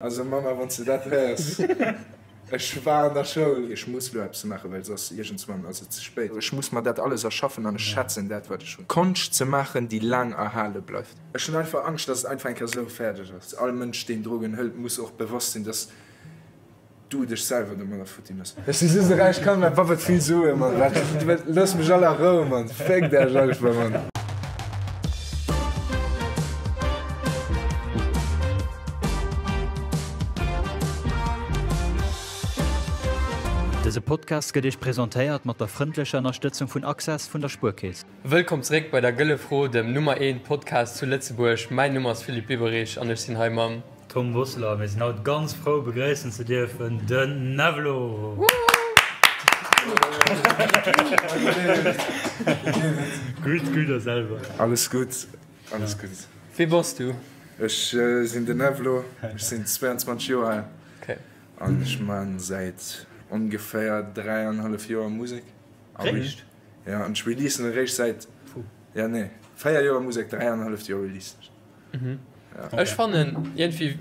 Also Mama, wann s de dat héiers, ech war an der Schoul. Ech muss lo eppes maachen, well soss iergendswann ass et ze spéit. Ech muss mer dat alles erschaffen an ech schätzen dat, wat ech hunn. Konscht ze maachen, déi laang erhale bleift. Ech hunn einfach Angscht, dass et einfach eng Kéier esou fäerdeg ass. All Mënsch, deen Drogen hëlt, muss och bewosst sinn, dass du dech selwer domadder futti mëss. Ech si sou räich, kann mäi Papp huet vill Suen, Mann. Loosst mech all a Rou, Mann. Féckt Iech einfach, Mann. Dëse Podcast gëtt Iech presentéiert mat der frëndlecher Ënnerstëtzung vun Access vun der Spuerkeess. Wëllkomm zeréck bei der Gëlle Fro, dem Nummer eent Podcast zu Lëtzebuerg. Mäin Numm ass Philippe Biberich an ech sinn hei mam. Tom Bosseler, Mir sinn haut ganz frou begréissen ze dierfen den Nevlo! Gutt, gutt a selwer? Alles gutt, alles gutt. Wie bass du? Ech sinn den Nevlo, ech sinn 22 Joer al an ech man säit ongeféier dräianenhallef Joer Musek. Réischt? Jo, an ech releasen eréischt säit, jo nee, 4 Joer Musek, dräianenhalleft Joer releasen ech. Ech fannen iergendwéi,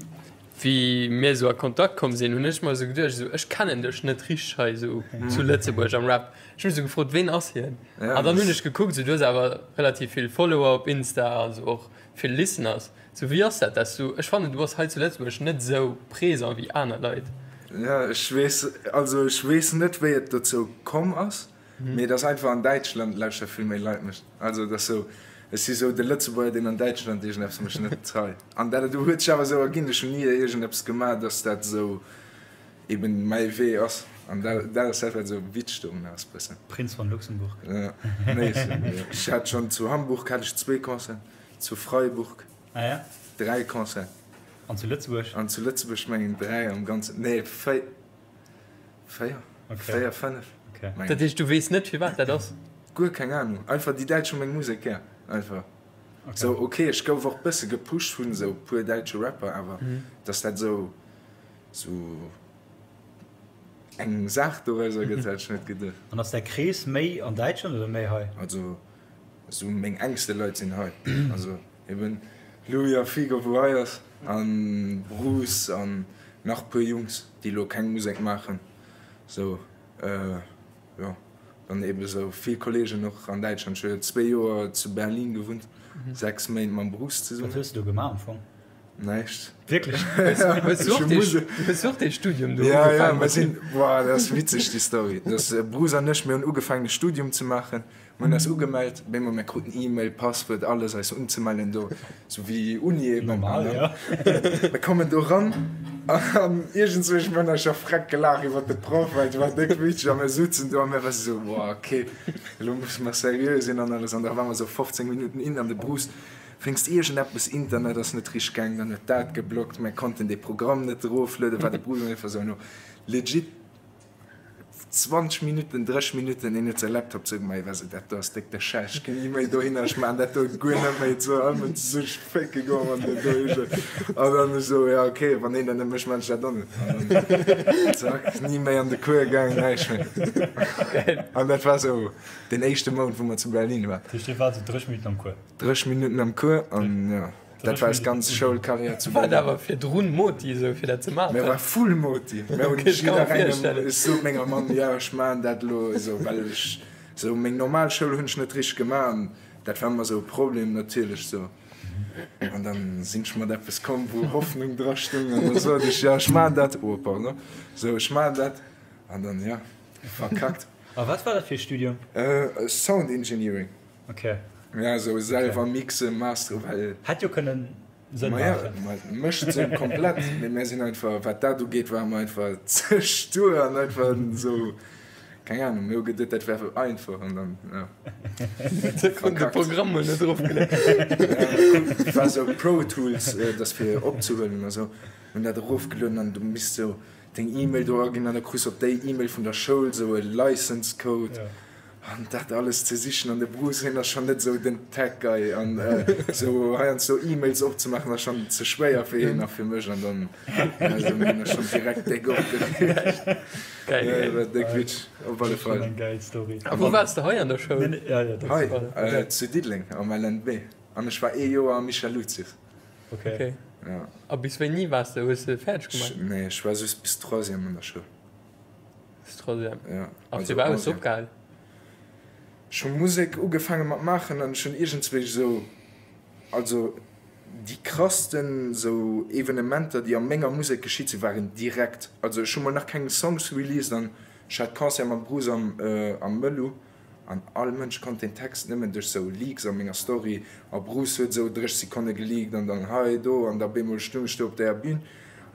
wéi mir esou a Kontakt komm sinn, hunn ech mer esou geduecht, esou, ech kennen dech net richteg hei esou zu Lëtzebuerg am Rap. Ech hu mech esou gefrot, ween ass hien? An dann hunn ech gekuckt, esou, du hues awer relativ vill Follower op Insta an esou och vill Listeners. Esou, wéi ass dat, dass du, ech fannen, du bass hei zu Lëtzebuerg net esou présent wéi aner Leit. Jo, ech weess, also ech weess net, wéi et dozou komm ass. Mee et ass einfach, an Däitschland lauschtere vill méi Leit mech. Also et ass sou, ech si sou de Lëtzebuerger, deen an Däitschland iergendeppes mécht, net hei. An dat huet sech awer esou erginn, ech hunn ni iergendeppes gemaach, dass dat esou eben mäi Wee ass. An dat dat ass dat, wat esou witzeg dorun ass bëssen. Prinz von Luxemburg. Ja, nee, ech hat schonn zu Hamburg hat ech zwee Concerten, zu Freiburg dräi Concerten. An zu Lëtzebuerg? An zu Lëtzebuerg mengen dräi am Ganzen, nee véi. 4, 4, 5. Dat heescht, du weess net, firwat dat ass? Guer keng Ahnung. Einfach déi Däitsch hu meng Musek gär. Einfach. Sou, ok, ech gouf och bësse gepusht vun esou puer däitsche Rapper, awer dass dat esou, sou eng Saach dorauser gëtt, hat ech net geduecht. An ass däi Krees méi an Däitschland oder méi hei? Also, esou meng engste Leit sinn hei. Also. Eben Louis a Figo wou hei ass an Bruce an nach puer Jungs déi lo keng Musek maachen sou jo dann eben sou vill Kollegen och an Däitschland. Ech hu jo zwee Joer zu Berlin gewunnt 6 Méint mam Bruce zesummen. Wat hues de do gemaach am Fong? Näischt. Wierklech? Hues du och dee Studium do ugefaangen? Jo jo mir sinn, boah dat ass witzeg déi Story, dass Bruce an ech mir hunn ugefaangen e Studium ze maachen Mir hunn eis ugemellt, bemol mir kruten E-Mail, Passwuert, alles, eis unzemellen do, sou wéi Uni eben. Normal, jo. Mir kommen do ran an iergendzwousch, mir hunn eis scho freck gelaach iwwer de Proff, well et war déck witzeg a mir sutzen do a mir ware sou, boah, ok, elo musse mer seriö sinn an alles. An da ware mer sou 15 Minutten in an de Bruce wéinst iergendeppes, Internet ass net richteg gaang, dann huet dat geblockt, mir konnten dee Programm net eroflueden, war de Bruce einfach sou no legit 20 Minutten, 30 Minutten, een huet säi Laptop zougemaach, hie war sou, dat do ass déck de Schäiss, ech ginn ni méi dohinner, ech maachen dat do guer net méi, sou all Mënsch sou sech fécke goen, wann den do higeet. An dann ech sou, ja ok, wann een dat net mécht, maan ech dat och net. An dann zack, ni méi an de Cours gaangen, näischt méi. An dat war sou deen éischte Mount, wou mer zu Berlin waren. Dat heescht, dir waart sou 30 Minutten am Cours? 30 Minutten am Cours an jo. Dat war eis ganz Schoulkarriär zu War awer virdrun Moti esou fir dat ze maachen? Mir war full Moti. Mir hunn jidderengem, ech sot menger Mamm, jo ech maachen dat elo esou, well ech esou meng normal Schoul hunn ech net richteg gemaach an dat war ëmmer esou e Problem natierlech esou. An dann sinn ech mat eppes komm wou Hoffnung dra stung an da sot ech, jo ech maachen dat, oh pardon, esou ech maachen dat an dann jo verkackt. A wat war dat fir e Studium? Sound Engineering. Ok. Ja, esou selwer mixen, masteren, well. Hätt jo kënnen Sënn maachen. Ma ja, mécht Sënn komplett, mee mär sinn einfach, wat dat ugeet, ware mer einfach ze stur an einfach esou, keng Ahnung, mir hu geduet, dat wär einfach an dann, ja. De Programm mol net erofgelueden. Ja, war esou Pro Tools, dat fir opzehuelen a sou, hunn dat erofgelueden an du misst esou deng E-Mail do aginn an da krus op déi E-Mail vun der Schoul esou e License Code. An dat alles ze sichen an de Bruce hien ass schonn net esou den Tech Guy an esou heiansdo E-Mails opzemaachen ass schonn ze schwéier fir hien a fir mech an dann also mir hunn eis schonn direkt déck opgereegt. Geil, geil. War déck witzeg op alle Fall. Eng geil Story. A wou waars de hei an der Schoul? Hei zu Diddeleng am LNB an ech war ee Joer am Michel Lucius. Okay. Ja. A bis wéini waars de, hues de fäerdeg gemaach? Nee, ech war just bis Troisième an der Schoul. Bis Troisième? Ja. A firwat hues de opgehal? Ech hu Musek ugefaange mat maachen an ech hunn iergendswéi esou, also déi krassten esou Evenementer déi a menger Musek geschitt sinn, waren direkt, also ech hu mol nach keng Songs released an ech hat Concert mam Bruce am am Mëllu an all Mënsch konnt den Text nëmmen duerch sou Leaks a menger Story a Bruce huet esou 30 Sekonne geleakt an dann hei do an da bemol stung ech do op där Bühn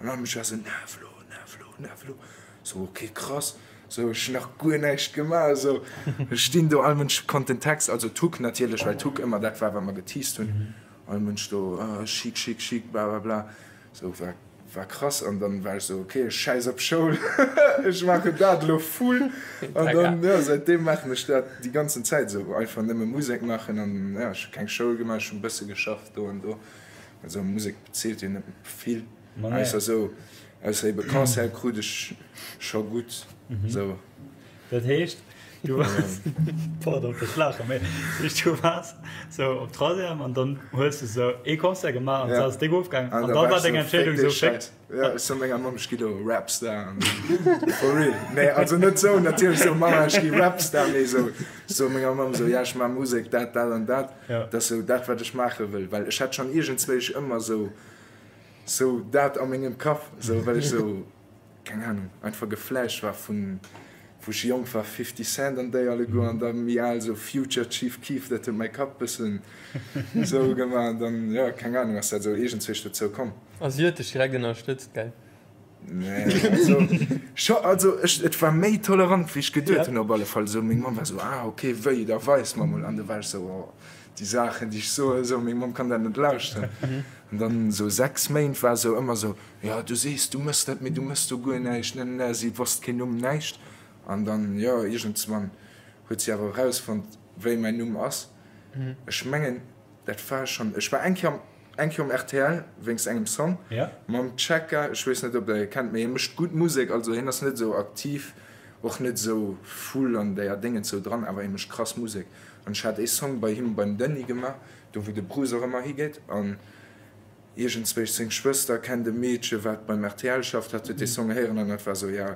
an all Mënsch war esou Nevlo, Nevlo, Nevlo. Sou ok krass, sou ech hun nach guer näischt gemaach, sou ech stinn do, all Mënsch konnt den Text, also d'Hook natierlech, well d'Hook ëmmer dat war wat mer geteased hunn, all Mënsch do ah chic chic chic blablabla, sou war war krass an dann war ech sou ok ech schäiss op Schoul, ech maachen dat elo full an dann jo säitdeem maachen ech dat déi ganzen Zäit sou, einfach nëmme Musek maachen an jo ech hu keng Schoul gemaach, ech hunn bësse geschafft do an do, also Musek bezilt jo net vill. Ausser sou, ausser ebe Concert krut ech scho gutt sou. Dat heescht du waars, pardon fir d'Laachen, mee dat heescht du waars sou op Troisième an dann hues de sou ee Concert gemaach an da ass déck ofgaangen an da war deng Entscheedung sou féck. Jo, ech sot menger Mamm, ech gi lo Rapstar an for real. Nee, also net sou natierlech sou, Mama ech gi Rapstar, mee sou, sot menger Mamm sou, ja ech maache Musek, dat, dat an dat, dat ass sou dat wat ech maache wëll, well ech hat schonn iergendzwéi ëmmer sou Sou dat a mengem Kapp, sou well ech sou, keng Ahnung, einfach geflasht war vun wou ech jonk war, 50 Cent an déi alleguer an da méi al sou Future, Chief Keef, dat huet mäi Kapp bëssen sou gemaach an dann, jo, keng Ahnung, ass dat sou iergendzwéi dozou komm. A si huet dech direkt ënnerstëtzt, gell? Nee, also scho, also ech, et war méi tolerant wéi ech geduet hunn op alle Fall. Sou meng Mamm war sou, ah ok, wéi, da weis mer mol. An du war ech sou, oh, déi Saachen déi ech soen, sou meng Mamm kann dat net lauschteren. An dann sou 6 Méint war sou ëmmer sou, jo du sees du mëss dat, mee du mëss do guer näischt, ne ne ne, si wosst keen Numm, näischt. An dann, jo, iergendswann huet si awer erausfonnt wéi mäin Numm ass. Ech mengen dat war schonn, ech war eng Kéier am. Eng Kéier um rtl wéinst engem Song mam Checka, ech weess net ob der hie kennt, mee hie mécht gutt Musek, also hien ass net esou aktiv, och net esou full an deeër Déngens sou dran, awer hie mécht krass Musek an ech hat ee Song bei him beim Denis gemaach, do wou de Bruce och ëmmer higeet an iergendzwéich seng Schwëster kennt e Meedche wat beim rtl schafft, hat huet dee Song héieren an hat war sou ja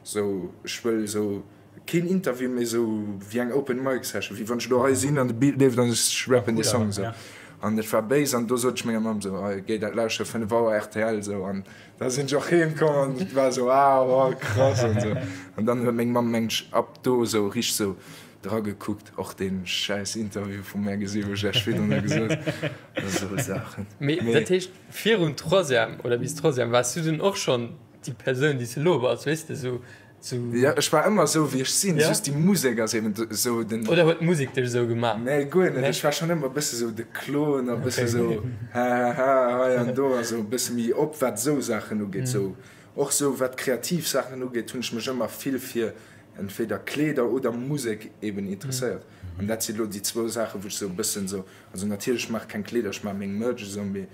sou ech wëll sou Keen Interview, mee esou wéi eng Open Mic Session, wéi wann ech elo hei sinn an de Beat leeft an ech rappen dee Song esou. An et war béis an do sot ech menger Mamm esou, hei géi dat lauschteren, 5 Auer rtl esou. An da sinn ech och heem komm an et war esou, ah oh krass an esou. An dann huet meng Mamm meng ech ab do esou richteg esou dra gekuckt, och dee schäiss Interview vu mär gesi wou ech esch virdrun gesot hunn, esou Saachen. Mee dat heescht virun Troisième oder bis Troisième waars du dunn och schonn déi Persoun déi s de elo bass, weess de, esou Jo, ech war ëmmer esou wéi ech sinn, just déi Musek ass eben esou den. Oder huet d'Musek dech esou gemaach? Nee, guer net. Ech war schonn ëmmer e bësse sou de Klon a bësse sou hahaha hei an do a sou e bësse méi op wat esou Saachen ugeet. Sou och sou wat kreativ Saachen ugeet hunn ech mech ëmmer vill fir entweder Kleeder oder Musek eben interesséiert. An dat si lo déi zwou Saachen, wou ech sou e bëssen sou, also natierlech maache keng Kleeder, ech maache meng Merch esou, mee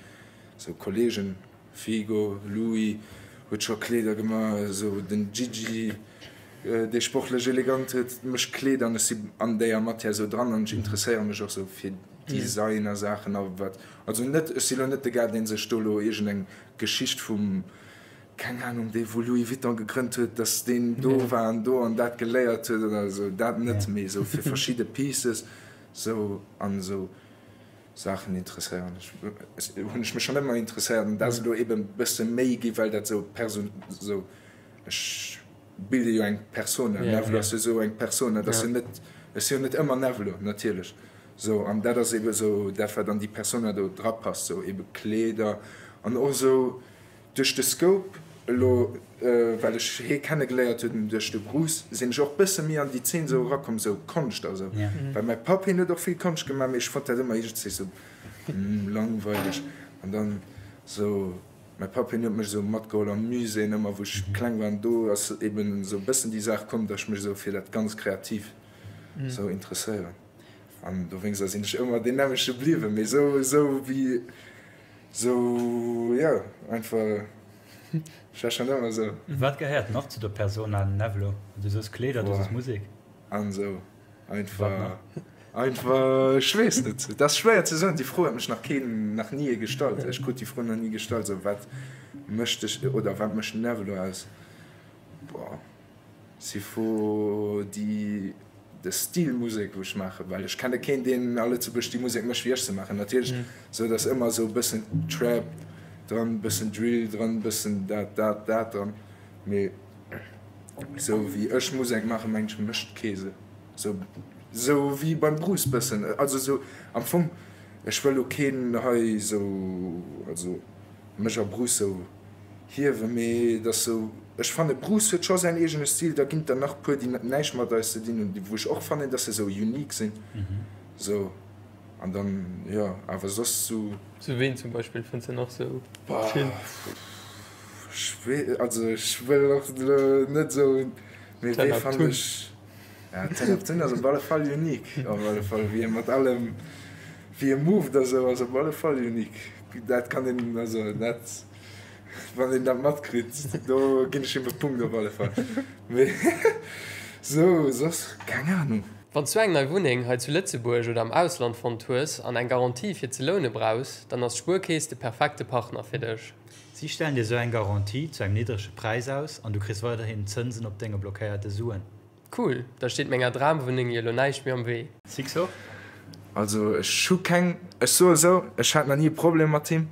sou Kollegen, Figo, Louis huet scho Kleeder gemaach, esou den Gigi, dee sportlech elegant huet, mécht Kleeder an ech si an déier Matière esou dran an ech interesséiere mech och esou fir Design a Saachen a wat, also net, ech si lo net de Gars, dee sech do lo iergendeng Geschicht vum, keng Ahnung, dee wou Louis Vuitton gegrënnt huet, dass deen do war an do an dat geléiert huet oder esou, dat net, mee esou fir verschidde Pieces esou an esou. Saachen interesséieren ech, hunn ech mech schonn ëmmer interesséiert an dat ass elo eben e bësse méi gi well dat esou Perso esou ech bilde jo eng Persona, Nevlo ass jo esou eng Persona, dat ass jo net, ech si jo net ëmmer Nevlo natierlech esou an dat ass ebe esou dat wat an déi Persona do drapasst, esou ebe Kleeder an och esou Duerch de Scope elo, well ech hee kennegeléiert hunn duerch de Bruce, sinn ech och bësse méi an déi Zeen esou erakomm, esou Konscht a sou. Well mäi Papp, hien huet och vill Konscht gemaach, mee ech fonnt dat ëmmer iergendwéi sou langweileg. An dann esou, mäi Papp, hien huet mech esou matgeholl a Muséeën ëmmer, wou ech kleng war. An do ass eben esou bëssen déi Saach komm, datt ech mech esou fir dat ganz Kreatiivt esou interesséieren. An dowéinster sinn ech ëmmer deen nämmlechte bliwwen, mee esou, esou wéi. Sou jo, einfach, ech war schon ëmmer sou. Wat gehéiert nach zu der Persona Nevlo? Du soos Kleeder, du soos Musek. An sou einfach. Einfach, ech weess net, et ass schwéier ze soen. Déi Fro huet mech nach keen, nach ni ee gestallt. Ech krut déi Fro nach ni gestallt, sou wat mécht dech oder wat mécht den Nevelo aus? Boah, si fro déi de Stil Musek wou ech maachen, well ech kenne keen deen a Lëtzebuerg déi Musek mécht wéi ech se maachen. Natierlech sou et ass ëmmer sou e bëssen Trap dran, bëssen Drill dran, bëssen dat dat dat dran, mee sou wéi ech Musek maachen, mengen ech mécht kee se. Sou, sou wéi beim Bruce bëssen, also sou am Fong, ech wëll lo keen hei sou, also mech a Bruce sou hiewen, mee et ass sou, ech fanne Bruce huet scho säin eegene Stil, da ginn et der nach puer déi näischt mat eis ze dinn hunn, wou ech och fannen, dass se sou unique sinn, sou an dann, jo, awer soss sou. Sou ween zum Beispill fënns de nach sou chill? Ech wee, also ech wëll och lo net sou, mee wee fannen ech. Ja, Ten of Ten ass op alle Fall unique. Op alle Fall, wéi e mat allem, wéi e moved a sou, ass op alle Fall unique. Dat kann een, also dat, wann een dat matkritt, do ginn ech him e Punkt op alle Fall. Mee sou, soss, keng Ahnung. Wann s du eng nei Wunneng hei zu Lëtzebuerg oder am Ausland fonnt hues an eng Garantie fir ze loune brauchs, dann ass d'Spuerkeess de perfekte Partner fir dech. Si stellen dir sou eng Garantie zu engem niddrege Präis aus an du kriss weiderhin Zënsen op denge blockéierte Suen. Cool, da steet menger Dramwunneng jo lo näischt méi am Wee. Sixo? Also ech hu keng, ech soe sou, ech hat nach ni e Problem mat him.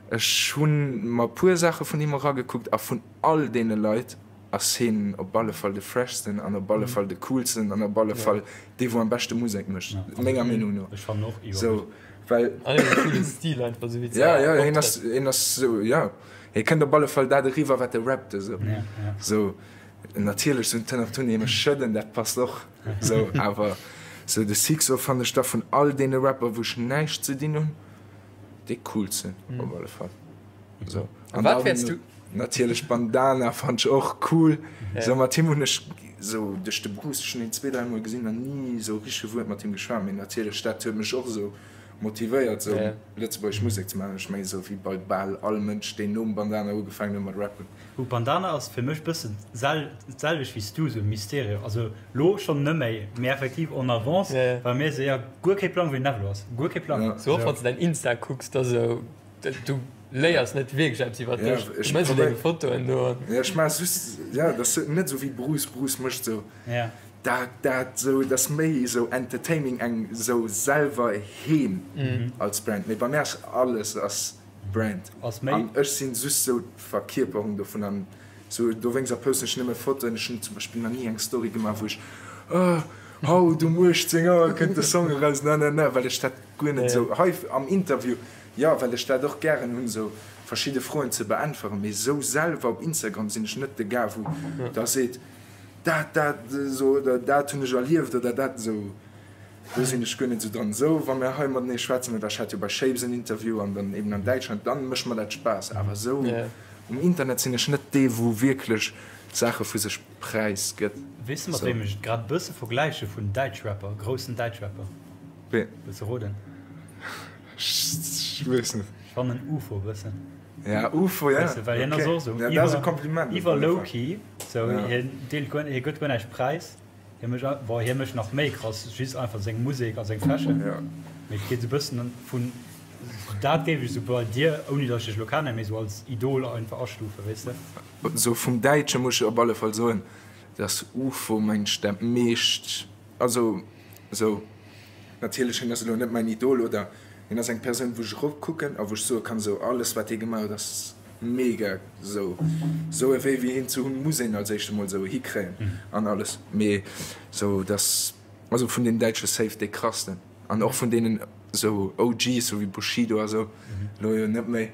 Ech hu mer puer Saache vun him eragekuckt a vun all deene Leit ass hien op alle Fall de freshsten an op alle Fall de coolsten an op alle Fall dee wou am beschte Musek mécht, menger Meenung no. Ech fannen och iwwer. Well An hien huet e coole Stil einfach sou wéi ze ja, ja, hien ass, hien ass sou, ja, hie kënnt op alle Fall dat eriwwer wat e rappt esou. Sou. Natierlech sou den Tony Mech schëdden, dat passt och sou, awer sou de Sixo fannen ech da vun all deene Rapper wou ech näischt ze dinn hunn dee coolsten op alle Fall sou. An Wat wäerts du. Natierlech Bandana fannt ech och cool, sou mat him hunn ech sou duerch de Bruce, ech hunn hien zweedräi mol gesinn an ni sou richteg Wuert mat him geschwat, mee natierlech dat huet mech och sou motivéiert sou lëtzebuergesch Musek ze maachen, ech mengen sou wéi bei bal all Mënsch deen nom Bandana ugefaangen huet mat rappen. Hu Bandana ass fir mech bëssen d'selwecht wéi s du, sou Mysterio. Also lo schonn nëmméi, mee effektiv en avance war mir sou, jo guer kee Plang wou den Nevelo ass, guer kee Plang. Sou och wann s de däin Insta kucks, da sou du léiers net wierklech eppes iwwer dech, du méchs sou deng Fotoen do an. Jo ech maache just, jo dat ass net sou wéi Bruce, Bruce mécht sou dat dat sou, dat ass méi sou entertaining eng sou selwer heen als Brand, mee bei mär ass alles ass Brand. An ech sinn just sou d'Verkierperung dovun an sou dowéinster posten ech nëmme Fotoen. Ech hunn zum Beispill nach ni eng Story gemaach wou ech oh haut um 18 Auer kënnt de Song eraus na na na well ech dat guer net sou hei am Interview jo well ech dat och gären hunn sou verschidde Froen ze beäntweren mee sou selwer op Instagram sinn ech net de Gars wou da seet dat dat sou oder dat hunn ech erlieft oder dat sou. Do sinn ech guer net esou dran. Esou, wa mir hei matenee schwätzen, oder ech hat jo bei Shapes en Interview an dann eben an Däitschland, dann mécht mer dat Spaass. Awer esou um Internet sinn ech net dee wou wierklech Saache vu sech präis gëtt. Weess de mat wéim ech et grad e bësse vergläiche vun Däitschrapper, groussen Däitschrapper? Ween? Wëlls de roden? Ech weess net. Ech fannen Ufo e bëssen. Ja, Ufo, ja. Weess de, well hien ass och esou iwwer, iwwer low-key, sou hien deelt guer, hie gëtt guer näischt präis. Hie mécht, bon hie mécht nach méi krass, just einfach seng Musek a seng Fashion, mee et geet esou bëssen vun, dat géif ech esou bei dir, ouni datt ech dech elo kennen, mee esou als Idol einfach astufen, weess de. Esou vum Däitsche muss ech op alle Fall soen, dass Ufo mengt ech dat meescht, also esou natierlech hien ass elo net mäin Idol oder hien ass eng Persoun wou ech eropkucken a wou ech soe kann esou alles wat hie gemaach huet ass Mega sou sou e Wéi wéi hien ze hunn muss een als éischt emol sou hikréien an alles mee sou dass also vun den däitsche safe dee krassten an och vun deenen sou OGs sou wéi Bushido a sou lo jo net méi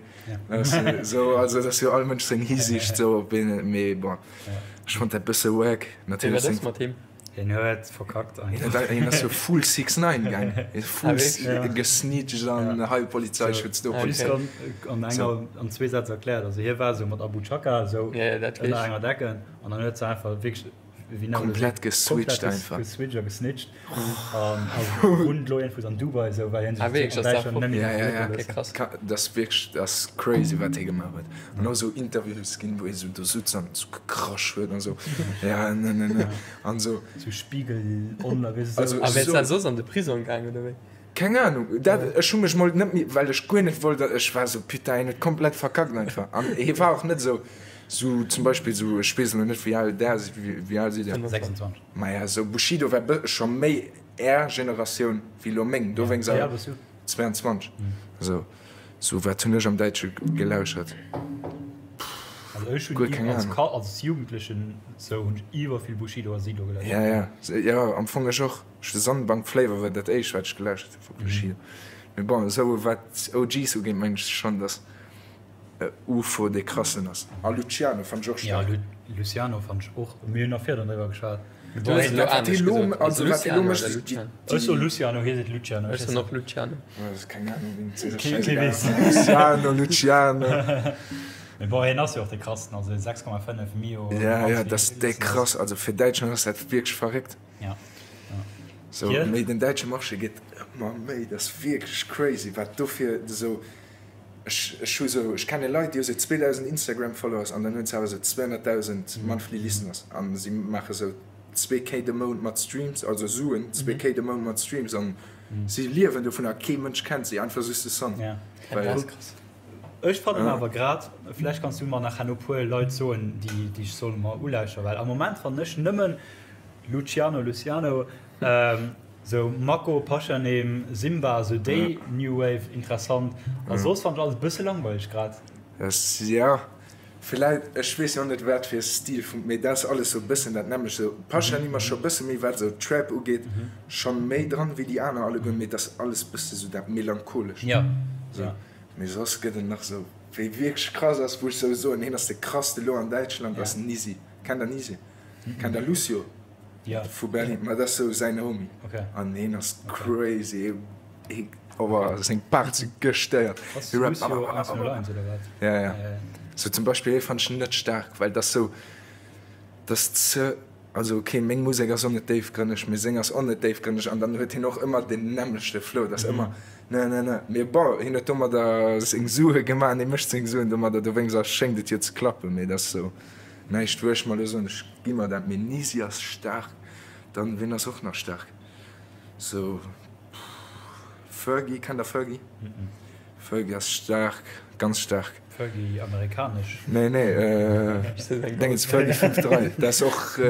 sou also et ass jo all Mënsch seng Hisiicht sou op een mee bon ech fonnt dat bësse wack natierlech. Hien huet verkackt einfach. Hien ass jo full 6 9 gaang. Full gesneacht an hei Polizeischutz, do Polizei. An enger, an zwee Sätz erkläert. Also hie war esou mat Abu Chaka esou ënner enger Decken an dann huet se einfach wierklech. wéi nach Komplett geswitcht einfach. Geswitcht a gesnitcht an wunnt elo iergendwou an Dubai esou, well hien Ah sech wierklech, an ass dat Däitschland net méi Ja, dierf ja, blicken ja. Okay, loossen. krass. Ka, dat ass wierklech, dat ass crazy wat hie gemaach huet. An och esou Interviews ginn, wou hie sou do sutz an sou gekrasch huet an sou, ja, ne, ne, ne, an sou. Sou Spiegel Online, weess Also esou. A wär sou. dat soss an de Prisong gaang oder wéi? Keng Ahnung, dat, ech hu mech mol net méi, well ech guer net wollt, ech war sou, putain, hien huet komplett verkackt einfach. An hie war och net sou, sou zum Beispill sou, ech weess elo net wéi al där sidd, wéi al sidd Dir? 26. Maja, sou Bushido war bë scho méi är Generatioun wéi elo meng, dowéinst Wéi al bass du? 22. Sou, sou wat hunn ech am Däitsche gelauschert? Also ech hunn Guer keng als Ahnung. Ka als Jugendlechen sou hunn ech iwwer vill Bushido a Sido gelauschtert. Ja, ja, jo, am Fong ech och. De Sonnenbank Flavor war dat éischt wat ech gelauschtert hu vu Bushido. Mee bon, esou wat OGs ugeet mengen ech schonn dass Ufo dee krassen ass. A Luciano fannt ech och staark. Jo Luciano fannt ech och, mir hunn nach virdrun driwwer geschwat. Du hues elo anescht gesot, also wat hie lo mécht, déi. Ech soe Luciano, hie seet Luciano. Ech soen och Luciano. Keng Ahnung wéi een et seet, ass scheißegal. Luciano, Luciano. Mee bon, hien ass jo och dee krassten, also 6,5 Mio. Ja, ja, dat ass déck krass, also fir Däitschland ass dat wierklech verréckt. Ja. Sou, mee den däitsche Marché gëtt ëmmer méi, dat ass wierklech crazy wat do fir esou, ech ech hu sou, ech kenne Leit déi hu sou 2.000 Instagram Followers an dann hunn se awer sou 200.000 monthly listeners an si maache sou 2 K de Mount mat Streams, also Suen, 2 K de Mount mat Streams an si liewen dovun a kee Mënsch kennt si, einfach just de Song. Ja. Ech fannen awer grad, vläicht kanns du mer nach herno puer Leit soen, déi déi ech soll mer ulauschteren, well am Moment fannen ech nëmmen Luciano Luciano, sou Mako, Pashanim, Simba, sou déi New Wave interessant a soss fannen ech alles e bësse langweileg grad. Jo, villäit, ech weess jo och net wat fir e Stil vum, mee dat ass alles sou e bëssen dat nämmlecht. Sou Pashanim ass scho e bësse méi wat sou Trap ugeet schonn méi dran wéi déi aner alleguer, mee et ass alles bësse sou dat melancholesch. Jo, jo. Mee soss gëtt et nach sou, wéi wierklech krass ass, wou ech sou soen, hien ass de krasste lo an Däitschland, ass Nisi. Kennt der Nisi? Kennt der Lucio vu Berlin? Ma dat ass sou säin Homie. An hien ass crazy. Hie, oh, seng Parts si gestéiert. Ass Lucio 101 oder wat? Ja, ja. Sou zum Beispill hie fannen ech net staark, well dat ass sou, dat ass ze, also ok, meng Musek ass och net déifgrënneg, mee seng ass och net déifgrënneg an dann huet hien och ëmmer deen nämmlechte Flow, dat ass ëmmer ne, ne, ne. Mee bon, hien huet domadder seng Sue gemaach an hie mécht seng Suen domadder, dowéinst schéngt et jo ze klappen, mee dat ass sou. Näischt wou ech mer elo soen, ech gi mer dat, mee Nisi ass staark, dann ween ass och nach staark, sou Fergie, kennt der Fergie? Fergie ass staark, ganz staark. Fergie amerikanesch? Nee nee, Dingens Fergie 5 3, dat ass och,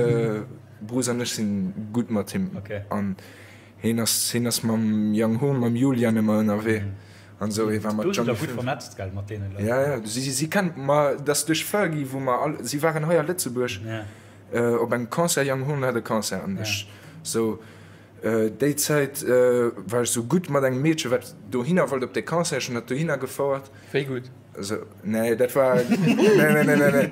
Bruce an ech sinn gutt mat him an heen ass heen ass mam Young Horn, mam Julian ëmmer ënnerwee. An esou, hie war mat Du sidd Johnny der gutt 5. vernetzt, gell, mat deene Leit? Ja, ja, si, si kennen, ma dat ass duerch Fergie, wou mer all, si waren hei a Lëtzebuerg Ja. op engem Concert, Young Horn hat e Concert an Ja. ech sou, déi Zäit war ech sou gutt mat engem Meedche wat dohinner wollt op dee Concert, ech hunn dat dohinner gefouert. Wéi gutt? Sou, nee, dat war, nee, nee, nee, nee, nee,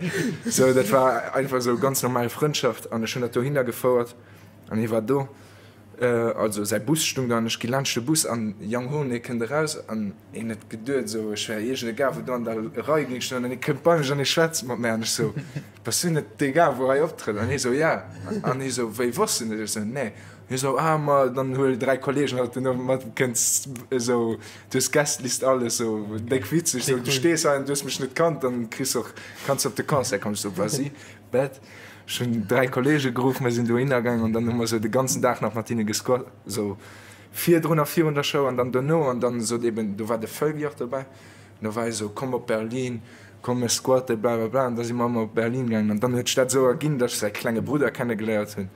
sou, dat war einfach sou ganz normal Frëndschaft an ech hunn dat dohinner gefouert an hie war do. Also säi Bus stung do an ech gi laanscht de Bus an Jang Hone kënnt eraus an hien huet geduet esou ech wär iergend e Gars wou do an der Rei géing stoen an hie kënnt bei mech an hie schwätzt mat mär an ech sou, Bass du net dee Gars wou hei optrëtt? An hie sou, Ja. An hie sou, Wéi wosst du net? Ech sou, Nee. Hie sou, Ah ma dann huel 3 Kollegen haut den Owend mat, kënns esou, du hues Guestlist alles sou déck witzeg sou, du stees hei an du hues mech net kannt, dann kriss och kanns op de Concert kommen. Ech sou, Vas-y, bet. Ech hunn 3 Kollege geruff, mir sinn dohinner gaangen an dann hu mer sou de ganzen Dag nach mat hinne gesquat, sou virdrun a virun der Show an dann dono an dann sot eben, do war de Völgi och dobäi, an do war hie sou, komm op Berlin, komm mir squatte blablabla an da si mer ëmmer op Berlin gaangen an dann huet sech dat sou erginn, datt ech säi klenge Brudder kennegeléiert hunn,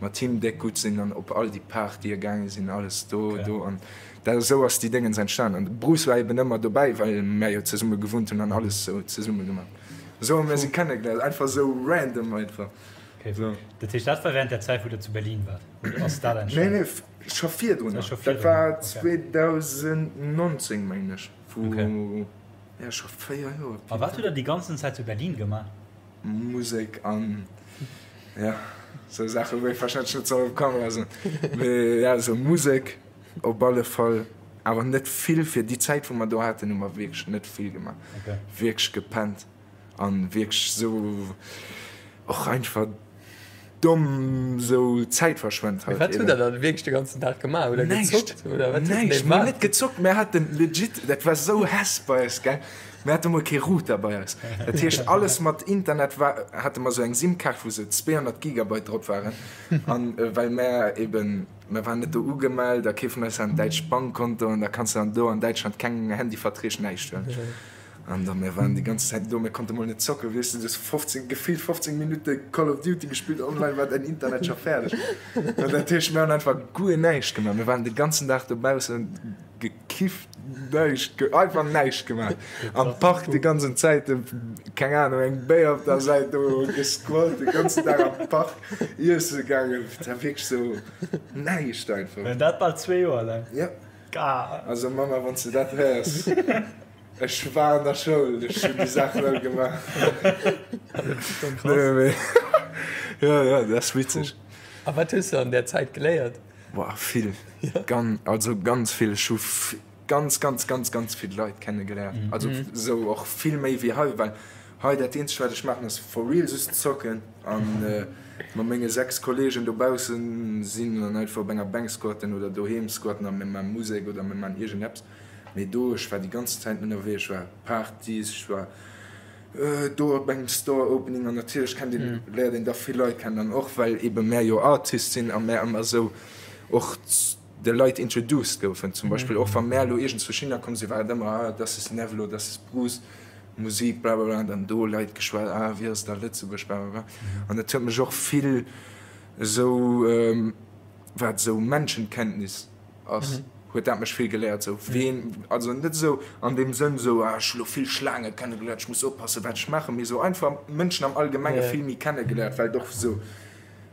mat him déck gutt sinn an op all déi Partye gaange sinn, alles do, do an dat, esou ass déi Déngens entstanen an de Bruce war eben ëmmer dobäi, well mär jo zesumme gewunnt hunn an alles sou zesumme gemaach. Esou hu mir si kennegeléiert, einfach esou random einfach. Okay. So. Dat heescht, dat war während der Zäit, wou der zu Berlin waart? Oder ass dat entstanden? Nee, nee, scho virdrun. Dat scho Dat war 2019, mengen ech. Wou, okay. Ja, scho 4 Joer. A wat hutt der déi ganzen Zäit zu Berlin gemaach? Musek an, ja, sou Saachen, wou ee warscheinlech net soll op Kamera soen. Mee ja, sou Musek op alle Fall. Awer net vill, fir déi Zäit wou mer do haten hu mer wierklech net vill gemaach, wierklech gepennt an wierklech sou och einfach. Domm sou Zäit verschwent halt. Wat hutt der dann wierklech de ganzen Dag gemaach? Hutt der gezockt oder wat? Näischt, mir hunn net gezockt, mir haten legit, dat war sou Hess bei eis gell, mir hate mol kee Router bei eis. Dat heescht alles mat Internet war, hate mer sou eng Sim-Kaart wou sou 200 Gigabyte drop waren an well mär eben, mär waren net do ugemellt a kee vun eis hat en däitscht Bankkonto an da kanns de dann do an Däitschland keng Handyverträg, näischt huelen. An da mir waren déi ganz Zäit do, mir konnte mol net zocken, weess de, du hues 15, gefillt 15 Minutte Call of Duty gespillt, online war däin Internet scho fäerdeg. An dat heescht, mir hunn einfach guer näischt gemaach, mir waren de ganzen Dag dobaussen, gekifft, näischt, einfach näischt gemaach. Am Park déi ganzen Zäit, keng Ahnung, eng Béier op der Säit do, gesquallt, de ganzen Dag am Park, iesse gaangen, dat war wierklech sou näischt einfach. An dat bal zwee Joer laang? Jo. Also Mama, wann s de dat héiers. Ech war an der Schoul, ech hunn déi Saachen all gemaach. Jo, jo, dat ass witzeg. A wat hues de an där Zäit geléiert? Boah, vill. Gan, also ganz vill. Ech hu ganz, ganz, ganz, ganz vill Leit kennegeléiert. Also esou och vill méi wéi hei, well hei dat eenzegt wat ech maachen ass for real just zocken an mat menge 6 Kollegen dobaussen sinn an einfach op enger Bänk squatten oder doheem squatten a mir maache Musek oder mir maachen iergendeppes. Mee do, ech war déi ganz Zäit ënnerwee, ech war Partys, ech war do op engem Store Opening an natierlech kennt een, léiert een da vill Leit kennen an och well ebe mär jo Artists sinn a mär ëmmer esou och de Leit introduced goufen. Zum Beispill och wa mär elo iergendzwousch hinner komm sinn, war et ëmmer, ah das ist Nevlo, das ist Bruce, Musik blablabla an dann do Leit geschwat, ah wéi ass et a Lëtzebuerg blablabla an dat huet mech och vill esou wat esou Menschenkenntnis ass, huet dat mech vill geléiert, sou ween, also net esou an deem Sënn esou, ah ech hu lo vill Schlaange kennegeléiert, ech muss oppassen wat ech maachen, mee esou einfach Mënschen am Allgemenge vill méi kennegeléiert, well et och esou,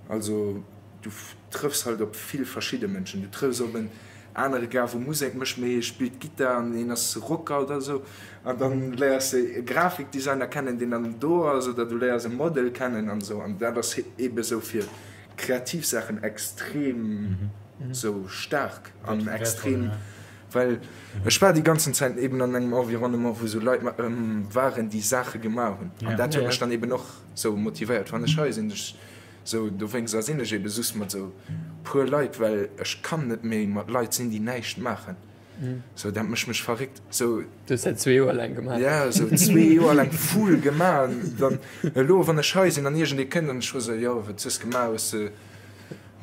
also du trëffs halt op vill verschidde Mënschen, du trëffs op en anere Gars wou Musek mécht, mee hie spillt Gittar an hien ass Rocker oder esou an dann léiers de e Grafikdesigner kennen deen dann do ass oder du léiers e Model kennen an esou an dat ass eebe sou fir kreativ Saachen extrem sou staark an extrem, well ech war déi ganzen Zäit eben an engem Environnement wou sou Leit waren déi Saache gemaach hunn an dat huet mech dann eben och sou motivéiert wann ech hei sinn, ech sou dowéinst sinn ech eben soss mat sou puer Leit, well ech kann net méi mat Leit sinn déi näischt maachen. Sou, dat mécht mech verréckt. Sou. Du hues dat zwee Joer laang gemaach. Ja, sou zwee Joer laang full gemaach. An dann elo, wann ech hei sinn an iergendee kënnt an ech froe sou, jo, wat hues gemaach? Hues de,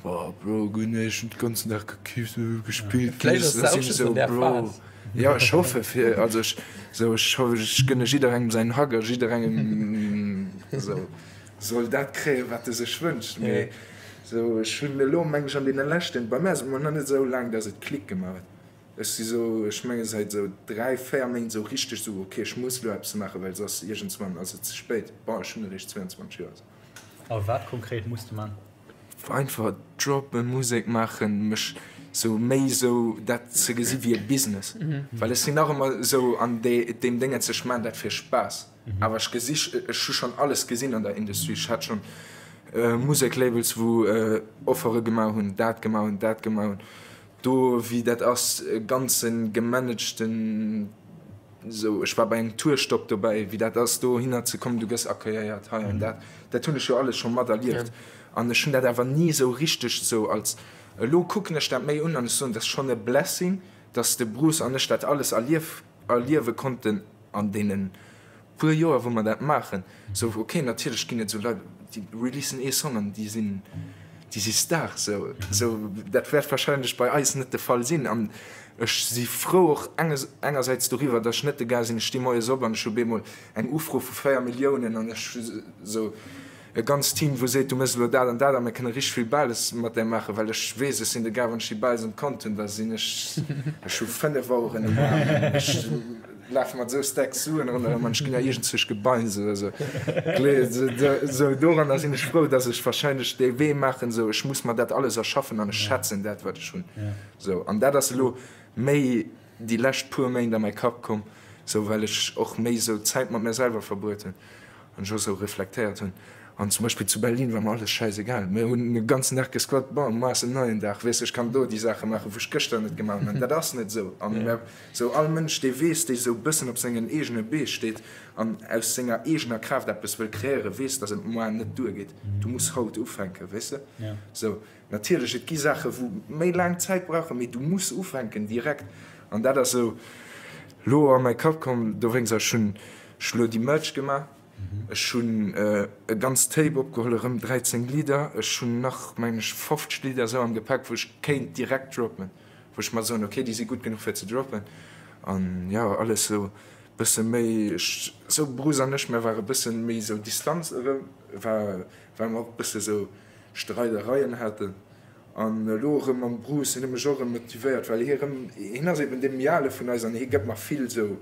oh Bro, guer näischt, hunn de ganzen Dag gekifft, gespillt, Vläicht ass dat och just an där Phas. Jo, ech hoffe fir, also ech, sou, ech ho, ech gënne jidderengem säin Hug a jidderengem sou soll dat kréien, wat e sech wënscht. Mee sou, ech hunn elo, meng ech, an deene leschten, bei mär ass et mol nach net esou laang, datt et Klick gemaach huet. Ech si sou, ech menge säit esou 3, 4 Méint esou richteg esou, ok, ech muss elo eppes maachen, well soss iergendswann ass et ze spéit. Bon, ech hunn eréischt 22 Joer. A wat konkret muss de man? Einfach droppen, Musek maachen, mech sou méi sou dat ze gesi wéi e Business, well ech sinn nach ëmmer sou an deem Déngens, ech maan dat fir Spaass, awer ech gesi, ech hu schonn alles gesinn an der Industrie, ech hat schonn Museklabels wou Offere gemaach hunn, dat gemaach hunn, dat gemaach hunn, do wéi dat ass e ganze gemanagten, Sou, ech war bei engem Tourstopp dobäi, wéi dat ass dohinner ze kommen, du gëss accueilléiert hei an dat, dat hunn ech jo alles scho materlieft an ech hunn dat awer ni esou richteg esou als, elo kucken ech dat méi un an ech soen, dat ass schonn e Blessing, dass de Bruce an ech dat alles erlief, erliewe konnten an deene puer Joer wou mer dat maachen. Sou, ok, natierlech ginn et esou Leit, déi releasen ee Song an déi sinn, déi si Stars. Sou, sou dat wäert warscheinlech bei eis net de Fall sinn. An ech si frou och engersäits doriwwer, datt ech net de Gars sinn, ech sti moies op an ech hu bemol eng Ufro vu 4 Milliounen an ech hu sou e ganzt Team, wou seet, du méchs elo dat an dat a mir kënne richteg vill Bales mat där maachen, well ech weess, ech sinn de Gars, wann ech déi Bales um Kont hunn, da sinn ech, ech hu 5 Aueren um Aarm, ech lafe mat esou Stacks Suen ronderëm an ech ginn da iergendzwousch gebeinst oder esou. Esou doranner sinn ech frou, dass ech warscheinlech dee Wee maachen, esou ech muss mer dat alles erschaffen an ech schätzen dat, wat ech hunn. Esou, an dat ass elo méi déi lescht puer Méint a mäi Kapp komm, esou well ech och méi esou Zäit mat mir selwer verbruet hunn. An ech och sou reflektéiert hunn. An zum Beispill zu Berlin war mer alles schäisegal. Mir hunn e ganzen Dag gesquat, bon, muer ass en neien Dag, weess, ech kann do déi Saache maachen, wou ech gëschter net gemaach hunn. An dat ass net esou. An mer, esou all Mënsch, dee weess, dee esou e bëssen op sengen eegene Bee steet an aus senger eegener Kraaft eppes wëll kreéieren, weess, dass et muer net duergeet. Du muss haut ufänken, weess de. Esou, natierlech, et gi Saache wou méi laang Zäit brauchen, mee du muss ufänken direkt. An dat ass esou elo a mäi Kapp komm. Dowéinst, ech hunn ech elo déi Merch gemaach. Ech hunn e ganzt Tape opgeholl, erëm 13 Lidder. Ech hunn nach, mengen ech, 50 Lidder esou am Gepäck, wou ech kéint direkt droppen, wou ech mer soen, ok, déi si gutt genuch fir ze droppen. An jo, alles esou e bësse méi, ech, esou Bruce an ech, mir ware bësse méi esou Distanz erëm, war, well mer och e bësse esou Streidereien haten. An elo erëm mam Bruce, hien huet mech och erëm motivéiert, well hie erëm, hien ass eben dee méi ale vun eis an hie gëtt mer vill esou,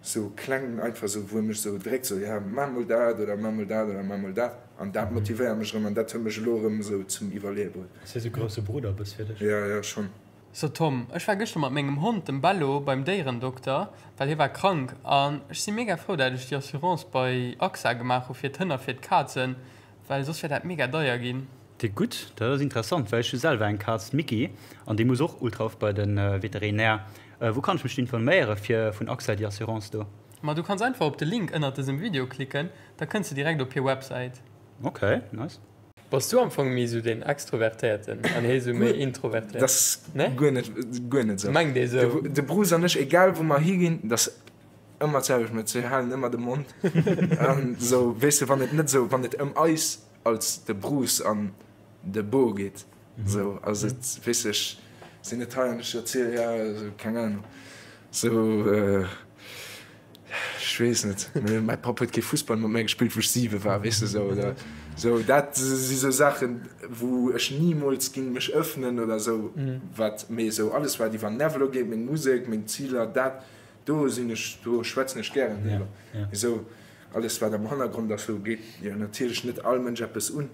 Sou kleng einfach sou wou e mech sou dréckt sou ja maach mol dat oder maach mol dat oder maach mol dat an dat motivéiert mech erëm an dat huet mech elo erëm sou zum Iwwerleeë bruet. Ass hie sou grousse Brudder bëss fir dech? Ja ja schonn. So Tom, ech war gëschter mat mengem Hond, dem Bello, beim Déierendokter, well hie war krank an ech si mega frou dat ech déi Assurance bei AXA gemaach hu fir d'Hënn a fir d'Kazen, well soss wär dat mega deier ginn. Déi gutt, dat ass interessant, well ech hu selwer eng Kaz, d'Micky, an déi muss och ultra oft bei de Veterinär. Wou kann ech mech do informéiere fir vun AXA déi Assurance do? Ma du kanns einfach op de Link ënnert dësem Video klicken, da kënns de direkt op hir Websäit. Ok, nice. Bass du am Fong méi sou deen Extrovertéierten an hee sou méi introvertéiert? Dat ass guer net, guer net sou. Mengt ee sou. De Bruce an ech, egal wou mer higinn, dat ass ëmmer d'selwecht, mir halen ëmmer de Mond an sou, weess de, wann et net sou, wann et ëm eis als de Bruce an de Bo geet, sou ass et, weess ech sinn net hei an ech erziel, ja, sou, keng Ahnung, sou, ech weess net, mäi Papp huet kee Fussball mat mär gespillt, wou ech 7 war, weess de, sou oder sou, dat si sou Saachen, wou ech nimools géing mech ëffnen oder sou wat, mee sou alles wat iwwer Nevelo geet, meng Musek, meng Ziler, dat do sinn ech, do schwätzen ech gären driwwer, mee sou. Alles wat am Hannergrond ass, sou geet jo natierlech net all Mënsch eppes un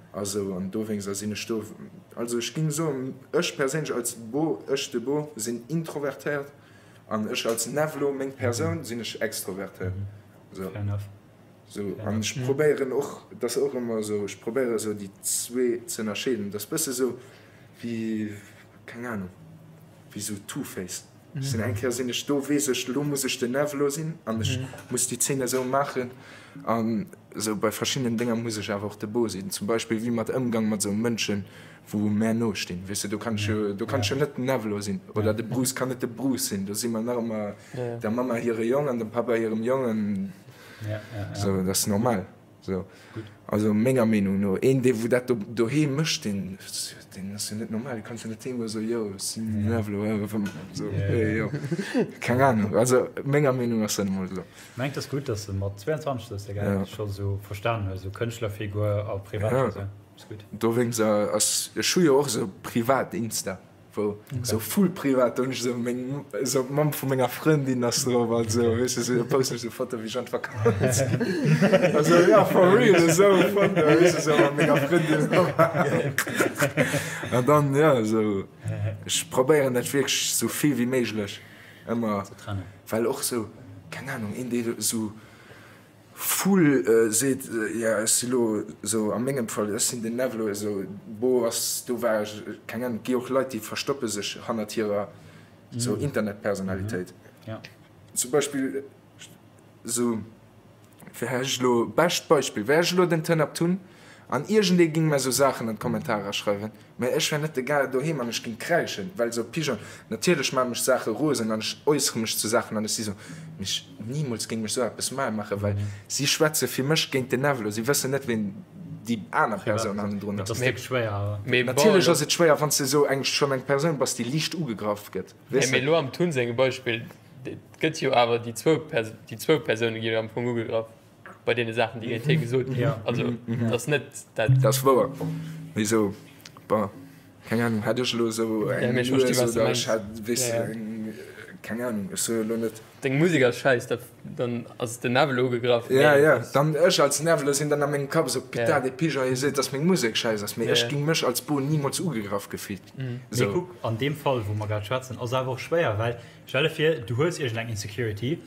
a sou an dowéinster sinn ech do. Also ech géing soen, ech perséinlech als Bo, ech de Bo, sinn introvertéiert an ech als Nevlo, meng Persoun, sinn ech extrovertéiert. Sou. Fair enough. Sou an ech probéieren och, et ass och ëmmer esou, ech probéiere sou déi zwee ze ënnerscheeden. Et ass bësse sou wéi, keng Anung, wéi sou Two-Face. Ech sinn eng Kéier sinn ech do, weess ech, elo muss ech den Nevelo sinn an ech muss déi Zeen esou maachen. An esou bei verschiddenen Dénger muss ech awer och de Bo sinn. Zum Beispill wéi mat Ëmgang mat esou Mënschen, wou mär no stinn. Weess de, do kann ech jo, do kann ech jo net den Nevelo sinn. Oder de Bruce kann net de Bruce sinn. Do si mer nach ëmmer der Mamma hire Jong an dem Pappa hirem Jong an esou, dat ass normal. So. Also menger Meenung no, een dee wou dat do doheem mécht, deen deen ass jo net normal, dee kanns jo net heem goen a soen, jo ech sinn den Nevelo, so hey jo, keng Ahnung, also menger Meenung ass dat emol esou. Mengt ass gutt, dass de mat 22 sou ass, gell, scho sou verstan hues, sou Kënschtlerfigur a Privatpersoun, ass gutt. Dowéinst ass, ech hu jo och esou privat Insta. Wou sou full privat, do hunn ech sou meng, sou d'Mamm vu menger Frëndin ass drop an sou, weess de, sou do posten ech sou Fotoe wéi ech an d'Vakanz ginn. Also ja, for real, esou Fotoe, weess de, sou mat menger Frëndin. An dann, ja, sou, ech probéieren dat wierklech sou vill wéi méiglech ëmmer, well och sou, keng Ahnung, een dee sou Full seet, jo ech si lo esou, a mengem Fall, ech sinn den Nevelo, esou, bo ass, do war ech, keng Ahnung, et gi och Leit déi verstoppe sech hannert hirer esou Internetpersonalitéit. Zum Beispill esou, wär ech elo, bescht Beispill, wär ech elo den Tënaptun an iergendee géing mer esou Saachen an d'Kommentarer schreiwen, Mä ech wär net de Gars doheem an ech géing kräischen, well esou Pigeon, natierlech maache mech Saache rosen an ech äussere mech zu Saachen an ech si sou, mee ech, nimools géing ech sou eppes mal maachen, well si schwätze fir mech géint den Nevelo, si wëssen net ween déi aner Persoun hannendrun ass. Natierlech ass et schwéier, wann s de esou eng, schonn eng Persoun bass, déi liicht ugegraff gëtt, weess de. Mee elo am Tun sengem Beispill, et gëtt jo awer déi zwou, déi zwou Persoune gi jo am Fong ugegraff. bei deene Saachen, déi géint hie gesot ginn. Ja. Also dat ass net dat. Dat ass wouer. Mee esou, bon, keng Ahnung, hätt ech elo esou eng ja, Nues oder ech hätt, weess de, eng, keng Ahnung, ech soe elo net. Deng Musek ass schäiss, da, dann ass den Nevelo ugegraff. Ja, ja, dann ech als Nevelo sinn dann a mengem Kapp esou, Putain, dee Pigeon, hie seet, dass meng Musek schäiss ass, mee ech ging mech als Bo nimools ugegraff gefillt. Mee kuck, an deem Fall, wou mer grad schwätzen, ass awer och schwéier, well stell der vir, du hues iergendeng Insecurity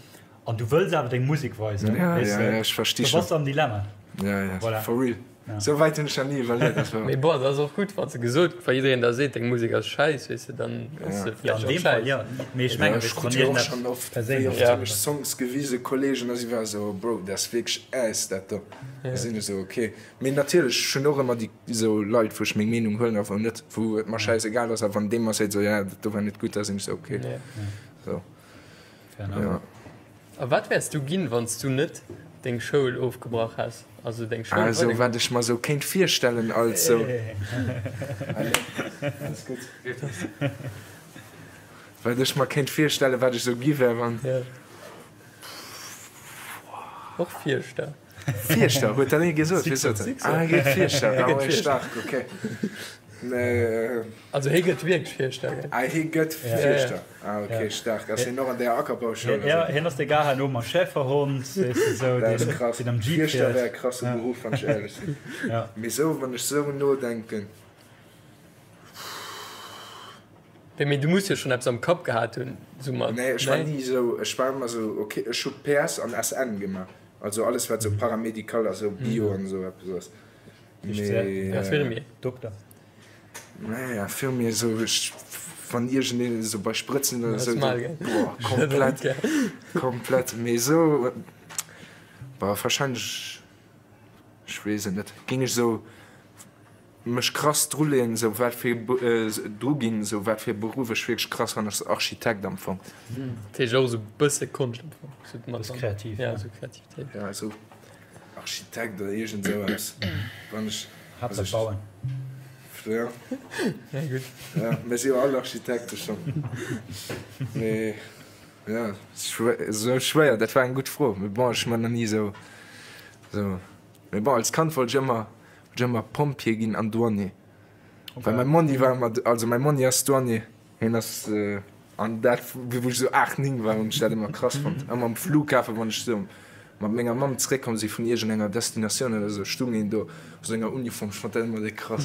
An du wëlls awer deng Musek weisen, Ja, weess ja, de? ja, ech versti Da schon. bass de am Dilemma. Ja, ja, voilà. For real. Ja. Sou wäit hunn ech nach ni iwwerleet. Dat war. Mee bon, dat ass och gutt, wann s de gesot, wa jiddereen da seet, deng Musek ass schäiss, weess de, dann ass se vläicht och schäiss. Ja, mee ech mengen, ech krut jo och schonn oft, wéi oft hunn ech Songs gewise Kollegen a si ware sou, Bro, dat ass wierklech Ass, dat do. Da sinn ech sou, ok. Mee natierlech, ech hunn och ëmmer déi sou Leit, wou ech meng Meenung huelen a wou net, wou et mer schäisegal ass. A wann dee mer seet sou, ja, dat do war net gutt, da sinn ech sou, ok. Sou, ja. A wat wäers du ginn, wann s du net deng Schoul ofgebrach häss? Also deng Schoul Also wat ech mer sou kéint virstellen als sou. Alles gutt. Wat ech mer kéint virstellen, wat ech sou gi wär, wann. Och Fierschter. Fierschter, huet dat ee gesot? Wie sot dat? Ah, hie gëtt Fierschter. Ah, ouais, staark, okay. Nee. Also hie gëtt wierklech Fierschter, gell? Ah, hie gëtt Fierschter. Ah, okay, staark. Ass hien och an där Ackerbauschoul? Ja, hien ass dee Gar herno mam Schäferhond, weess de, sou, Dat ass krass. deen am Jeep Fierschter wär e krasse Beruff, wann ech éierlech sinn. Ja. Mee sou, wann ech sou nodenken. Wéi, mee du muss jo schonn eppes am Kapp gehat hunn, sou mat. Nee, ech war ni esou, ech war ëmmer esou, ok, ech hu PS an SN gemaach, also alles wat esou paramédical ass, esou Bio an esou eppes ass. Mee. Infirmier. Dokter. Nee, Infirmier, esou ech, wann iergendeen esou bei Sprëtzen oder esou, boah, komplett, komplett, mee esou, boah, wahrscheinlech, ech weess et net, géing ech esou. Mech krass druleeën esou wat fir dru ginn esou wat fir Beruff ech wierklech krass fannen ass Architekt am Fong. Dat heescht och esou bësse Konscht am Fong, esou mat Bësse kreativ, ja esou Kreativitéit. Ja esou Architekt oder iergend esou eppes wann ech Haaptsaach bauen. Ja. Ja gutt. Ja mir si jo all Architekte schonn mee ja esou schwéier dat war eng gutt Fro mee bon ech hu mer nach ni esou esou mee bon als Kand wollt ech ëmmer Ech ëmmer Pompjee ginn an Douanier. Well mäi Monni war ëmmer, also mäi Monni ass Douanier, hien ass, an dat wou ech esou 8, 9 war hunn ech dat ëmmer krass fonnt. Ëmmer um Flughafen, wann ech esou mat menger Mamm zeréckkomm si vun iergendenger Destinatioun oder esou, stung een do a senger Uniform, ech fonnt dat ëmmer déck krass.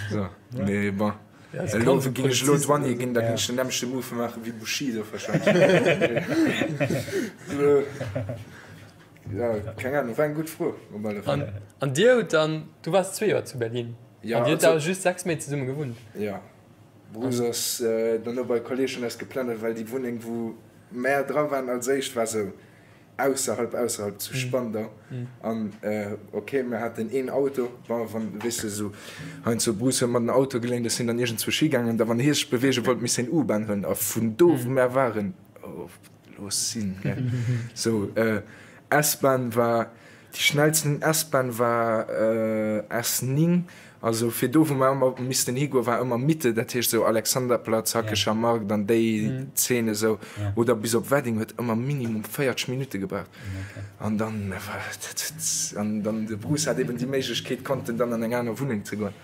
Sou, mee bon, elo géing ech elo Douanier ginn, da géing ech den nämmlechte Move maache wéi Bushido wahrscheinlech. Ja, keng Ahnung, war eng gutt Fro op alle Fall. An dir hutt dann, du waars zwee Joer zu Berlin, ja, an dir hutt awer just 6 Méint zesumme gewunnt? Ja, Bruce ass dono bei Kolleeg vun eis geplënnert, well déi Wunneng wou mär dra waren als éischt war sou ausserhalb, ausserhalb zu Spandau. An ok, mir haten een Auto, bon wann, weess de sou heiansdo, Bruce huet mer den Auto geléint, ech sinn dann iergendzwousch higaangen, da wann hie sech beweege wollt, misst hien U-Bahn huelen a vun do wou mär waren, oh. Looss sinn, gell. Sou, S-Bahn war, déi schnellsten S-Bahn war S9, also fir do wou mer ëmmer missten higoen, war ëmmer Mitte, dat heescht sou Alexanderplatz, Hackescher Markt an déi Zeen esou, oder bis op Wedding huet ëmmer minimum 40 Minutte gebraucht. An dann war dat, an dann de Bruce hat eben déi Méiglechkeet, konnten dann an eng aner Wunneng ze goen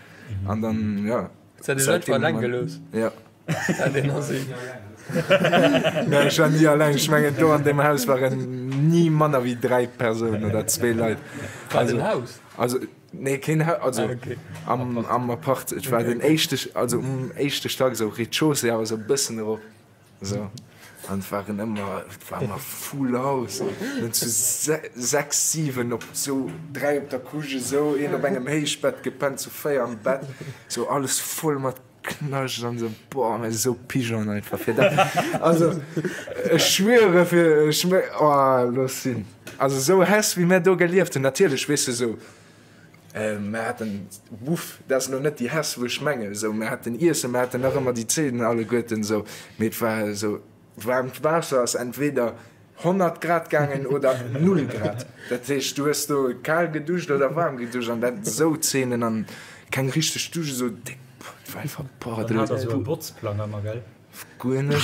an dann, jo. Säit Dir einfach eleng gelooss? Jo. Nee, ech war ni alleng. Ech mengen, do an deem Haus waren ni manner wéi 3 Persounen oder zwee Leit. War et en Haus? Also, nee, keen Haus, also ah, okay. am, am Apart. Et war den éischte, also um éischte Stack, esou Rez-de-chaussée, awer esou e bëssen erop. Esou. An et waren ëmmer, et war ëmmer full house. Mir hunn zu 6, 7 op esou 3 op der Couche esou, een op engem Héichbett gepennt, zu 4 am Bett, esou alles voll mat Knascht an esou, boah, mir si sou Pigeon einfach fir dat. Also ech schwiere fir ech mé oh looss sinn. Also sou Hess wéi mir do gelieft hunn, natierlech weess de sou mir haten Buff, dat ass elo net déi Hess wou ech mengen, sou mir haten Iessen, mir haten nach ëmmer déi Zeen alleguerten esou, mee et war esou Waarmt Waasser ass entweder 100 Grad gaangen oder 0 Grad. Dat heescht, du hues do kal geduscht oder waarm geduscht an dat esou Zeenen an keng richteg Dusch, esou déck, et war einfach boah. Dann hat der esou e Botzplang ëmmer, gell? Guer net.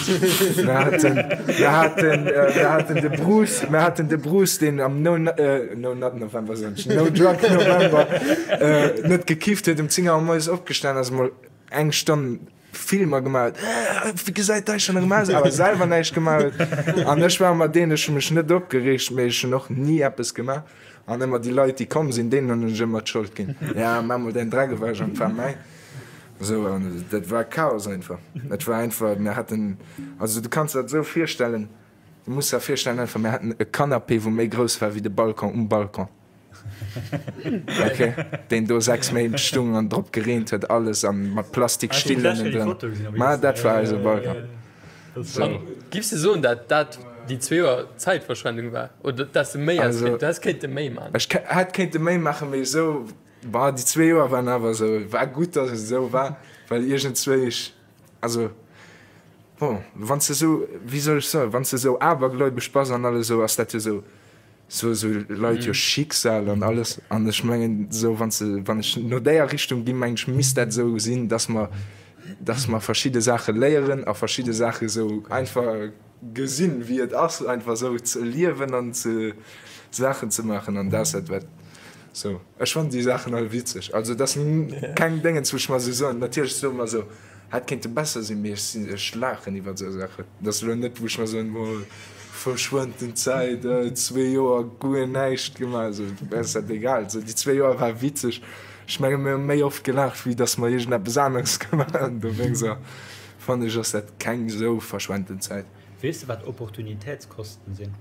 Mir haten, mir haten, mir haten de Bruce, mir haten de Bruce, deen am No, No Nut November, soen ech, No Drug November net gekifft huet, um 10 Auer moies opgestan ass, emol eng Stonn Filmer gemaach huet, wéi gesäit Däitschland erëm aus, awer selwer näischt gemaach huet. An ech war ëmmer deen, ech hu mech net opgereegt, mee ech hunn och ni eppes gemaach. An ëmmer déi Leit, déi komm sinn, deenen hunn ech ëmmer d'Schold ginn. Ja, maach mol däin Dreck ewech an et war mäin. Esou, an dat war Chaos einfach. Et war einfach, mir haten, also du kanns der dat esou virstellen, du muss der virstellen einfach, mir haten e Canapé, wou méi grouss war wéi de Balcon um Balcon. Ok, deen do 6 Méint stung an drop gereent huet alles an mat Plastikstill ënnendrënner. Ma dat war eise Balcon. An giffs de soen dat dat déi zwee Joer Zäitverschwendung war oder dass de méi häss kéinten, du häss kéinte méi man? Ech hätt kéinte méi maachen, mee esou, bah, déi zwee Joer waren awer esou, war gutt dass et esou war, well iergendzwéi ech, also bon, wann s de esou, wéi soll ech soen, wann s de esou abergläubesch bass an alles esou, ass dat jo esou, sou sou Leit jo Schicksal an alles an ech mengen sou wann se wann ech no déier Richtung ginn mengen ech misst dat sou sinn dass mer dass mer verschidde Saache léieren a verschidde Saache sou einfach gesinn wéi et ass einfach sou ze liewen an ze Saachen ze maachen an dat ass dat wat sou ech fannen déi Saachen all witzeg also dat ass keng Déngens wou ech mer sou soen natierlech soe mer sou Hätt kéinte besser sinn, mee ech sinn, ech laachen iwwert esou Saachen. Et ass elo net, wou ech mer soen, oh, verschwenten Zäit, zwee Joer guer näischt gemaach, esou ass dat egal. Esou déi zwee Joer war witzeg. Ech menge mir hu méi oft gelaacht, wéi datt mer iergendeppes aneres gemaach hunn. Dowéinster fannen ech, ass dat keng esou verschwenten Zäit. Weess de, wat Opportunitätskosten sinn?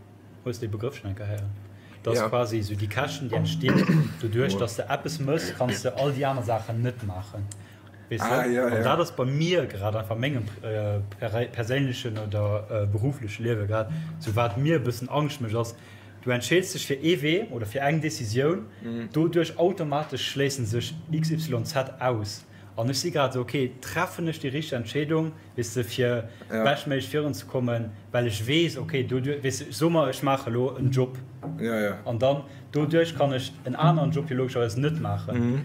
Hues de dee Begrëff schonn eng Kéier héieren? Dat ass quasi esou déi Käschten, déi entstinn doduerch, datt s de eppes méchs, kanns de all déi aner Saachen net maachen. Weess de? An dat ass bei mir grad einfach a mengem perséinlechen oder beruffleche Liewe grad esou, wat mir e bëssen Angscht mécht, ass, du entscheeds dech fir ee Wee oder fir eng Decisioun, doduerch automatesch schléissen sech XYZ aus. An ech si grad esou, okay, treffen ech déi richteg Entscheedung, weess de, fir beschtméiglech virunzekommen, well ech weess, okay, doduerch, weess de, soe mer, ech maache elo en Job an dann doduerch kann ech en aneren Job jo logescherweis net maachen.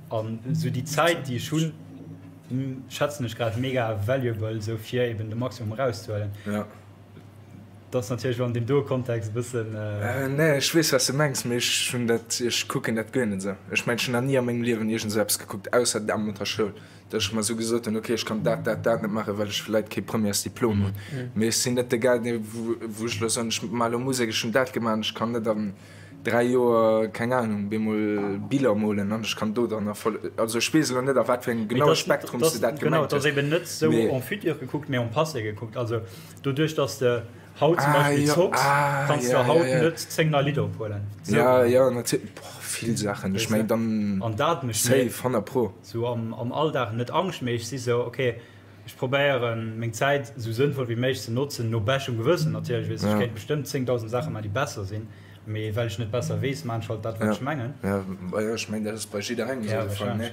An esou déi Zäit, déi ech hunn, schätzen ech grad mega valuable, esou fir eben de Maximum erauszehuelen. Dat ass natierlech elo an deem doe Kontext e bëssen. Nee, ech weess, wat s de mengs, mee ech hunn dat, ech kucken dat guer net esou. Ech mengen, ech hunn nach ni a mengem Liewen iergend esou eppes gekuckt, ausser am der Schoul, datt ech mer esou gesot hunn, okay, ech kann dat, dat, dat net maachen, well ech vläit kee Premièresdiplom hunn. Mee ech sinn net de Gars, dee wou ech elo soen, ech maache elo Musek, ech hunn dat gemaach an ech kann net an 3 Joer, keng Ahnung, bemol Biller molen an ech kann do dann Erfolleg, also ech weess elo net a wat fir engem genaue Spektrum s de dat gemengt hues. Genau, et ass eben net esou en futur gekuckt, mee en passé gekuckt. Also doduerch, dass de haut zum Beispill zocks, kanns de haut net 10 nei Lidder ophuelen. Jo, jo, natierlech, boah, vill Saachen, ech mengen dann An dat mécht mir safe, 100 pro. Sou am Alldag net Angscht, mee ech si sou, okay, Ech probéieren meng Zäit esou sënnvoll wéi méiglech ze notzen, no beschtem Gewëssen natierlech, weess ech kéint bestëmmt 10.000 Saache man déi besser sinn, mee well ech net besser weess, man ech halt dat wat ech mengen. Jo, jo, ech mengen dat ass bei jidderengem esou de Fall, ne?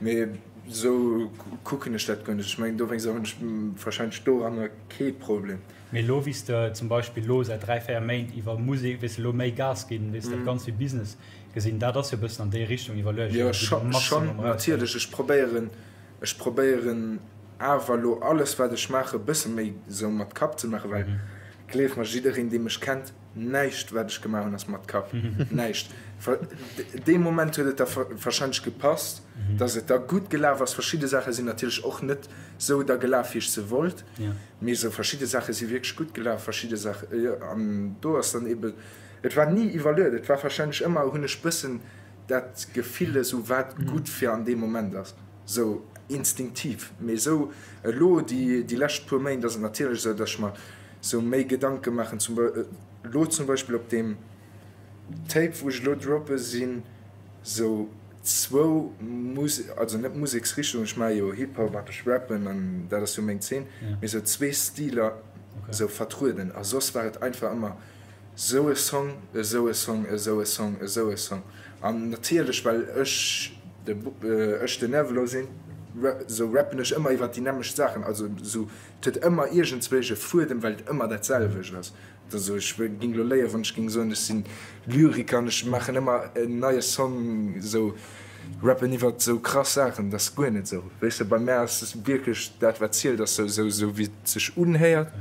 Mee esou kucken ech dat guer net. Ech mengen dowéinster hunn ech wahrscheinlech doranner kee Problem. Mee elo wéi s de zum Beispill elo säit 3, 4 Méint iwwer Musek, weess elo méi Gas ginn, weess dat Ganzt wéi Business gesinn, dat ass jo e bëssen an déi Richtung Iwwerluegung, Jo, schonn, natierlech. Ech probéieren Ech probéieren awer elo alles wat ech maache bësse méi sou mat Kapp ze maachen, well gleef mer jiddereen dee mech kennt, näischt wat ech gemaach hunn ass mat Kapp, näischt. Dee Moment huet et da wahrscheinlech gepasst, datt et da gutt gelaf ass. Verschidde Saache sinn natierlech och net sou da gelaf wéi ech se wollt, mee sou verschidde Saache si wierklech gutt gelaf, verschidde Saache, jo an do ass dann ebe, et war ni iwwerluet, et war wahrscheinlech ëmmer hunn ech bëssen dat Gefill esou wat gutt fir an deem Moment ass, esou instinktiv. Mee esou elo déi déi lescht puer Méint ass et natierlech esou, datt ech mer esou méi Gedanke maachen. Zum elo zum Beispill op deem Tape wou ech elo droppe sinn esou zwou Mus also net Museksrichtungen, ech maache jo Hip Hop an ech rappen an dat ass jo meng Zeen, mee esou zwee Stiler esou vertrueden a soss war et einfach ëmmer Esou e Song, esou e Song, esou e Song, esou e Song. An natierlech, well ech de ech den Evelo sinn, esou rappen ech ëmmer iwwer déi nämmlecht Saachen. Also esou, et huet ëmmer iergendzwéich e Fuedem, well et ëmmer dat selwecht ass. Et ass esou, ech géing elo léieren, wann ech géing soen, ech sinn Lyriker an ech maachen ëmmer en neie Song, esou rappen iwwer esou krass Saachen. Dat ass guer net esou. Weess de, bei mär ass wierklech dat, wat zielt, ass esou, esou wéi et sech unhéiert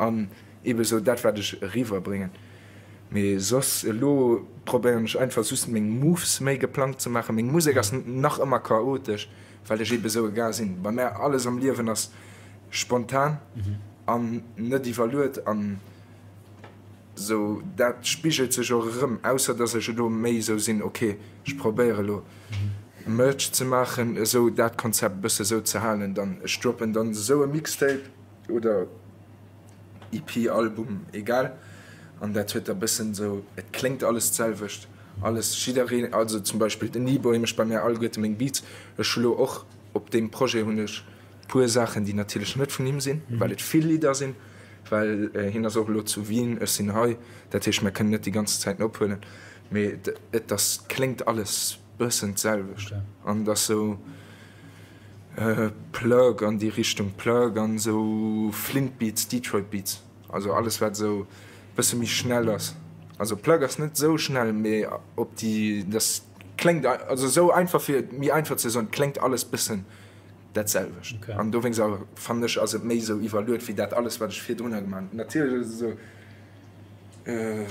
an Eben esou dat wat ech eriwwer bréngen. Mee soss elo probéieren ech einfach just meng Moves méi geplangt ze maachen. Meng Musek ass nach ëmmer chaotesch, well ech eben esou e Gars sinn. Bei mär alles am Liewen ass spontan an net iwwerluet an esou dat spigelt sech och erëm, ausser dass ech elo méi esou sinn, ok ech probéiere elo Merch ze maachen, esou dat Konzept e bësse esou ze halen, dann ech droppen dann esou e Mixtape oder. EP, Album, egal, an dat huet da bëssen esou, et kléngt alles d'selwecht. Alles, jiddereen, also zum Beispill den Nibo, hie mécht bei mär alleguerte meng Beats. Ech hu lo och op deem Projet hunn ech puer Saachen, déi natierlech net vun him sinn, well et vill Lidder sinn, well hien ass och elo zu Wien, ech sinn hei, dat heescht mär kënnen net déi ganzen Zäiten ophuelen, mee et ass, kléngt alles bëssen d'selwecht an et ass sou Plug an déi Richtung, Plug an esou Flint Beats, Detroit Beats, also alles wat esou bësse méi schnell ass. Also Plug ass net esou schnell, mee op déi, dat kléngt, also esou einfach fir et méi einfach ze soen, kléngt alles bëssen dat selwecht. Okay. An dowéinst awer fannen ech ass et méi esou iwwerluet wéi dat alles wat ech virdrunner gemaach hunn. Natierlech ass et esou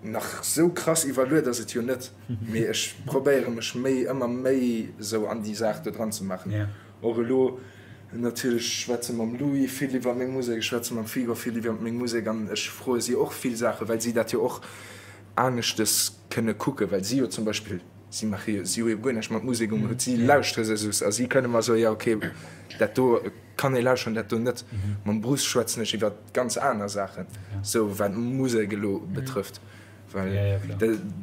nach esou krass iwwerluet ass et jo net, mee ech probéiere mech méi ëmmer méi esou an déi Saach do dran ze maachen. Yeah. Och elo natierlech schwätze mam Louis vill iwwer meng Musek, ech schwätze mam Figo vill iwwer meng Musek an ech froe si och vill Saachen, well si dat jo och aneschtes kënne kucken, well si jo zum Beispill, si maache jo, si hu jo guer näischt mat Musek um Hutt, si lauschtere se just a si kënne mer soen, jo okay, dat do kann ee lauschteren, dat do net. Mam Bruce schwätzen ech iwwer ganz aner Saachen, sou wat Musek elo betrëfft, well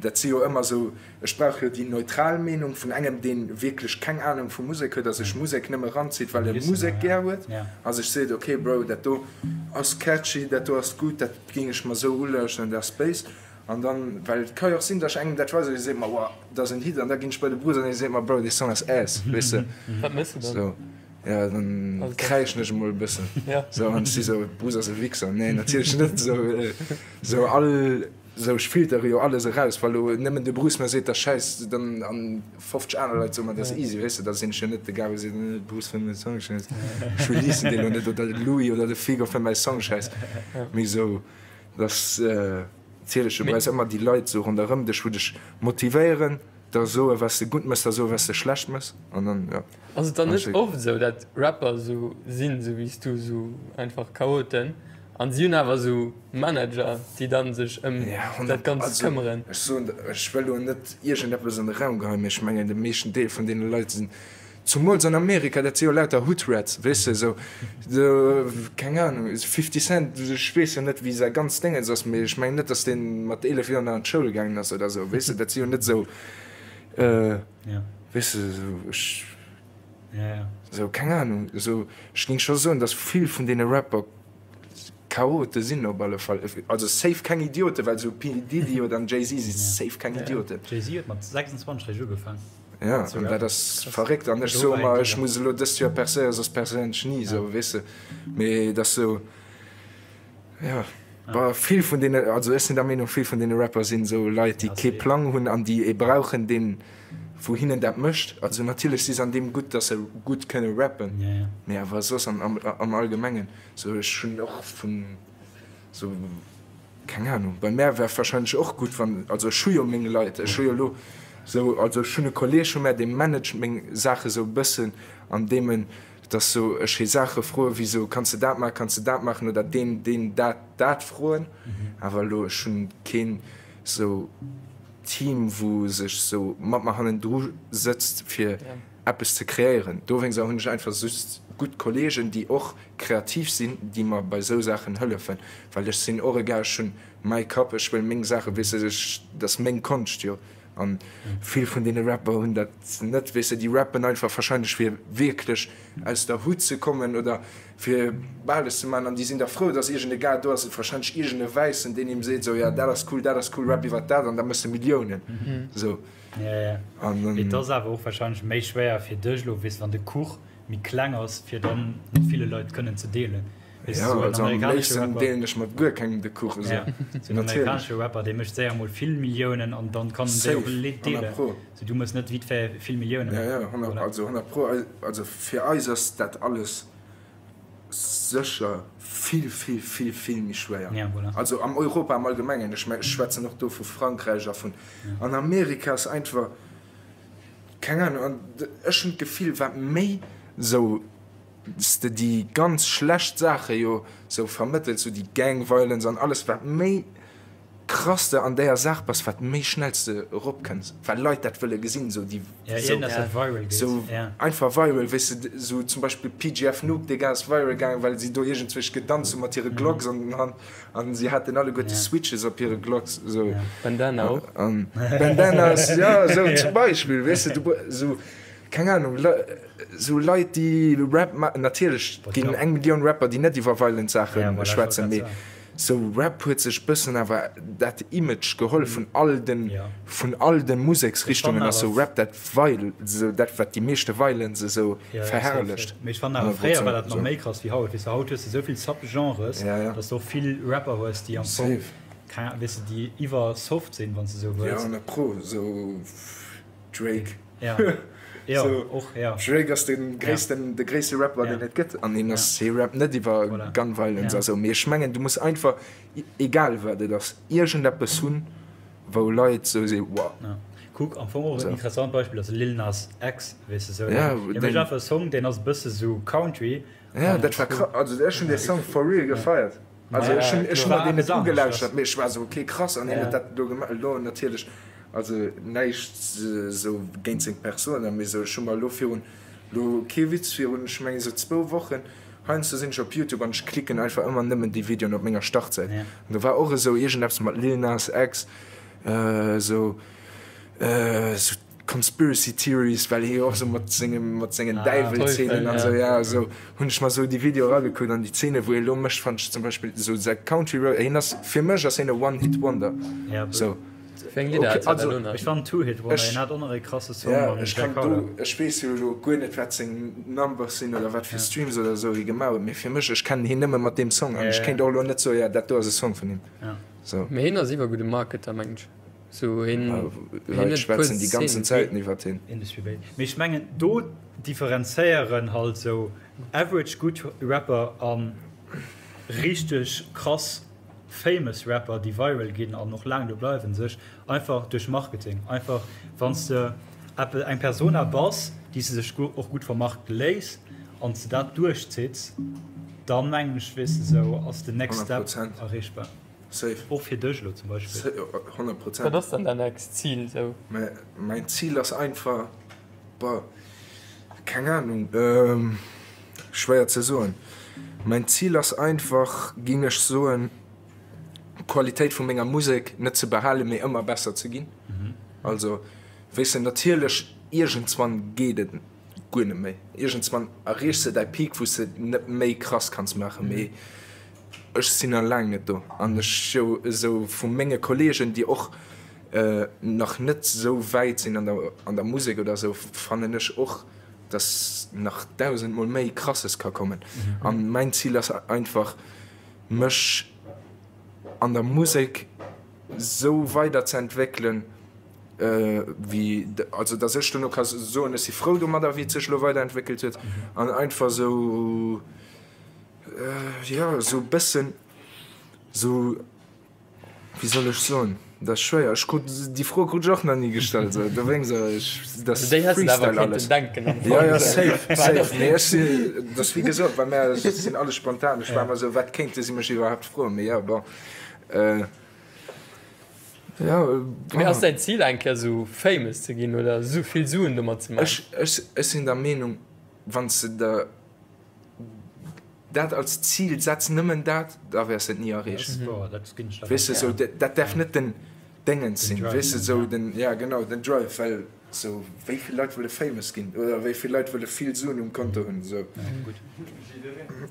dat si jo ëmmer sou, ech brauch jo déi neutral Meenung vun engem, dee wierklech keng Anung vu Musek huet a sech Musek nëmme ranzitt, well e Musek gär huet a sech seet, okay Bro, dat do ass catchy, dat do ass gutt, dat géing ech mer sou ulauschteren, dat ass béis. An dann, well et ka jo och sinn, datt ech engem dat weisen an hie seet mer, Wow, dat ass en Hit. An da ginn ech bei de Bruce an hie seet mer, Bro, dee Song ass ass, weess de. Wat méchs de dann? Sou, ja, dann kräischen ech emol e bëssen. Sou, an ech si sou, Bruce ass e Wichser. Nee, natierlech net. Sou, sou all, sou ech filtere jo alles eraus. Wa lo nëmmen de Bruce mer seet, dat ass schäiss, dann, an 50 aner Leit soe mer, dat ass easy, weess de, da sinn ech jo net de Gars, dee seet, de Bruce fënnt mäi Song schäiss, ech releasen dee lo net, oder de Louis oder de Figo fënnt mäi Song schäiss. Mee sou. Dass natierlech, du brauchs ëmmer déi Leit sou ronderëm dech, wou dech motivéieren, der soe wat s de gutt mëss, der soe wat s de schlecht mëss an dann, jo. Ass et dann net oft esou, dat Rapper sou sinn, sou wéi s du, sou einfach Chaoten an si hunn awer sou Manager, déi dann sech ëm dat Ganzt këmmeren? Ech soen, ech wëll elo net iergendeppes an de Raum geheien, mee ech mengen de meeschten Deel vun deene Leit sinn Zumools an Amerika, dat si jo lauter Hood Rats, weess de, esou, keng Ahnung, 50 Cent, ech weess jo net, wéi säi ganzt Déngens ass, mee ech mengen net, datt dee mat 11 Joer nach an d'Schoul gaangen ass oder esou, weess de, dat si jo net esou, weess de, esou, ech, esou, keng Ahnung, esou, ech géing scho soen, datt vill vun deene Rapper Chaote sinn op alle Fall, also safe keng Idioten, well esou P. Diddy oder en Jay-Z si safe keng Idioten. Jay-Z huet mat 26 réischt ugefaang. Ja, an dat ass verréckt. An ech soe mer, ech muss elo dëst Joer percéieren, soss percéieren ech ni, esou, weess de. Mee et ass esou, jo, bah, vill vun deene, also ech sinn der Meenung, vill vun deene Rapper sinn esou Leit, déi kee Plang hunn an déi ee brauchen, deen, wou hinnen dat mécht. Also natierlech si se an deem gutt, datt se gutt kënne rappen, mee awer soss am, am Allgemengen, sou ech hunn och vun esou, Keng Ahnung, bei mär wär wahrscheinlech och gutt wann, also ech hu jo meng Leit, ech hu jo elo sou, also ech hunn e Kolleg vu mär, dee managt meng Saache sou e bëssen an deem en, dass sou ech hie Saache froe wéi sou, kanns de dat maachen, kanns de dat maachen oder deen, deen dat, dat froen. Awer elo ech hunn keen sou Team wou sech sou mat mer hannendru sëtzt fir eppes ze kreéieren. Dowéinst hunn ech einfach just gutt Kollegen, déi och kreativ sinn, déi mer bei esou Saachen hëllefen, well ech sinn och e Gars, ech hunn mäi Kapp, ech wëll meng Saachen, weess de, ech, dat ass meng Konscht, jo. An vill vun deene Rapper hunn dat net, weess de, déi rappen einfach wahrscheinlech fir wierklech aus der Hood ze kommen oder fir Bales ze maachen an déi sinn da frou, dass iergend e Gars do ass, wahrscheinlech iergend e Wäissen, deen him seet, sou, ja dat ass cool, dat ass cool, rap iwwert dat an da méchs de Milliounen, sou. Ja, ja. An Et ass awer och wahrscheinlech méi schwéier fir dech elo, weess, wann de Kuch méi kleng ass, fir dann mat ville Leit kënnen ze deelen. Weess de, Ja, sou en also am amerikanesche léifsten Rapper, deelen ech mat guer kengem de Kuch, esou. ja, sou en Natierlech. amerikanesche Rapper, dee mécht séier mol vill Milliounen an dann kann en déi och Safe, 100 deelen. pro. Sou du mëss net vite fait vill Milliounen. Ja, ja, 100, Voilà. also 100 pro. Also fir eis ass dat alles sécher vill, vill, vill, vill méi schwéier. Ja, voilà. Also am Europa am Allgemengen, ech meng, ech schwätzen och do vu Frankräich a vun, an Amerika ass einfach, keng Ahnung, an ech hunn d'Gefill, wat méi sou s de déi ganz schlecht Saache jo sou vermëttels, sou déi Gang Violence an alles, wat méi. krass de an deeër Saach bass, wat méi schnell s de eropkënns, well Leit dat wëlle gesinn, esou déi esou einfach viral, weess de, esou zum Beispill PGF Nuk, dee ass viral gaangen, well si do iergendzwousch gedanzt hu mat hire Glocks an den Hand an si haten alleguerte Switches op hire Glocks, esou. Bandana och. Bandanas, jo, esou zum Beispill, weess de, du esou. Keng Ahnung, sou Leit déi Rap maachen, natierlech ginn eng Millioun Rapper déi net iwwer violent Saache schwätzen, mee sou Rap huet sech bëssen awer dat Image geholl vun all den, vun all de Museksrichtungen ass sou Rap dat viol, sou dat wat déi meeschte Violence esou verherrlecht. Mee ech fannen awer fréier war dat nach méi krass wéi haut, weess de, haut hues de sou vill Sub-Genres, dass de och vill Rapper hues déi am Fong, keng Ahnung, weess de, déi iwwer soft sinn, wann s de sou wëlls. Jo, 100 pro, sou Drake. Ja. Ja, so, och, ja. Drake ass de gréissten, ja. de gréisste Rapper, ja. deen et gëtt. An hien ass, hie rappt net iwwer voilà. Gun Violence ja. a sou. Mee ech mengen, du muss einfach, egal wat et ass, iergendeppes hunn, wou Leit sou si, wow. Ja. Kuck, am Fong och en interessant Beispill ass Lil Nas X, weess de sou. Ja, deen mécht einfach e Song, deen ass e bësse sou Country. Ja, dat war krass. Also ech hunn dee Song for real gefeiert. Also ech hunn ech hunn mer deen net ugelauschtert, mee ech war sou, okay, krass, an hien huet dat do gemaach. Elo natierlech, also näischt sou géint seng Persona, mee sou ech hu mer elo virun, elo kee Witz, virun ech mengen sou zwou Wochen, heiansdo sinn ech op Youtube an ech klicken einfach ëmmer nëmmen déi Videoen op menger Startsäit. An do war och esou iergendeppes mat Lil Nas X, sou sou Conspiracy Theories, well hie och sou mat sengem, mat sengen Däiwelzeenen an sou, ja, sou hunn ech mer sou déi Video eragekuckt an déi Zeene wou hie lo mécht fannt ech zum Beispill sou säi Country Road, hien ass, fir mech ass hien e One Hit Wonder, sou. Wéi eng Lidder hat hien da lo nach? Ech fannen Two Hit Wonder, hien hat och nach ee krasse Song mam Jack Harlow. Ech weess jo elo guer net wat seng Numbers sinn oder wat fir Streams oder sou hie gemaach huet, mee fir mech, ech kennen hien nëmme mat deem Song an ech kéint och elo net soen, ja dat do ass e Song vun him, sou. Mee hien ass iwwer gudde Marketer mengen ech. So hien Leit schwätzen déi ganzen Zäiten iwwert hien. Industry Baby. Mee ech mengen do differenzéieren halt sou average gutt Rapper an richteg krass famous Rapper déi viral ginn an och laang do bleiwen sech einfach duerch Marketing. Einfach wann s de eppes eng Persona bass déi s de sech och gutt vermarkte léiss an s de dat duerchzitts, dann mengen ech weess de sou ass den next step erreechbar. Safe. Och fir dech elo zum Beispill. 100 Prozent. Wat ass dann däin next Zil sou? Mäin Zil ass einfach, boah, keng Ahnung, schwéier ze soen. Mäin Zil ass einfach, ging ech soen, d'Qualitéit vu menger Musek net ze behalen, mee ëmmer besser ze ginn. Also, weess de, natierlech iergendswann geet et guer net méi. Iergendswann erreechs de däi Peak, wou s de net méi krass kanns maachen, mee Ech sinn nach laang net do an ech jo esou vu menge Kollegen, déi och nach net esou wäit sinn an der an der Musek oder esou, fannen ech och, dass nach dausendmol méi Krasses ka kommen. An mäin Zil ass einfach, mech an der Musek esou weider ze entwéckelen, wéi, also dass ech dono ka soen, ech si frou domadder, wéi et sech elo weiderentwéckelt huet an einfach esou. Jo, esou e bëssen, esou, wéi soll ech soen, dat ass schwéier. Ech krut, déi Fro krut ech och nach ni gestallt, esou, dowéinst, ech, dat ass Freestyle alles. Jo, jo, safe, safe. Mee ech si, dat ass wéi gesot, bei mär sinn alles spontan. Ech war ëmmer esou, wat kéinte si mech iwwerhaapt froen? Mee jo, bon. Jo, Mee ass däin Zil eng Kéier esou famous ze ginn oder esou vill Suen domat ze maachen? Ech, ech, ech sinn der Meenung, wann s de der dat als Zil setz, nëmmen dat, da wäers de et ni erreechen. Weess de, sou, dat däerf net den Déngens sinn, weess de, sou den, ja genau, den Drive, well sou, wéi vill Leit wëlle famous ginn oder wéi vill Leit wëlle vill Suen um Konto hunn, sou.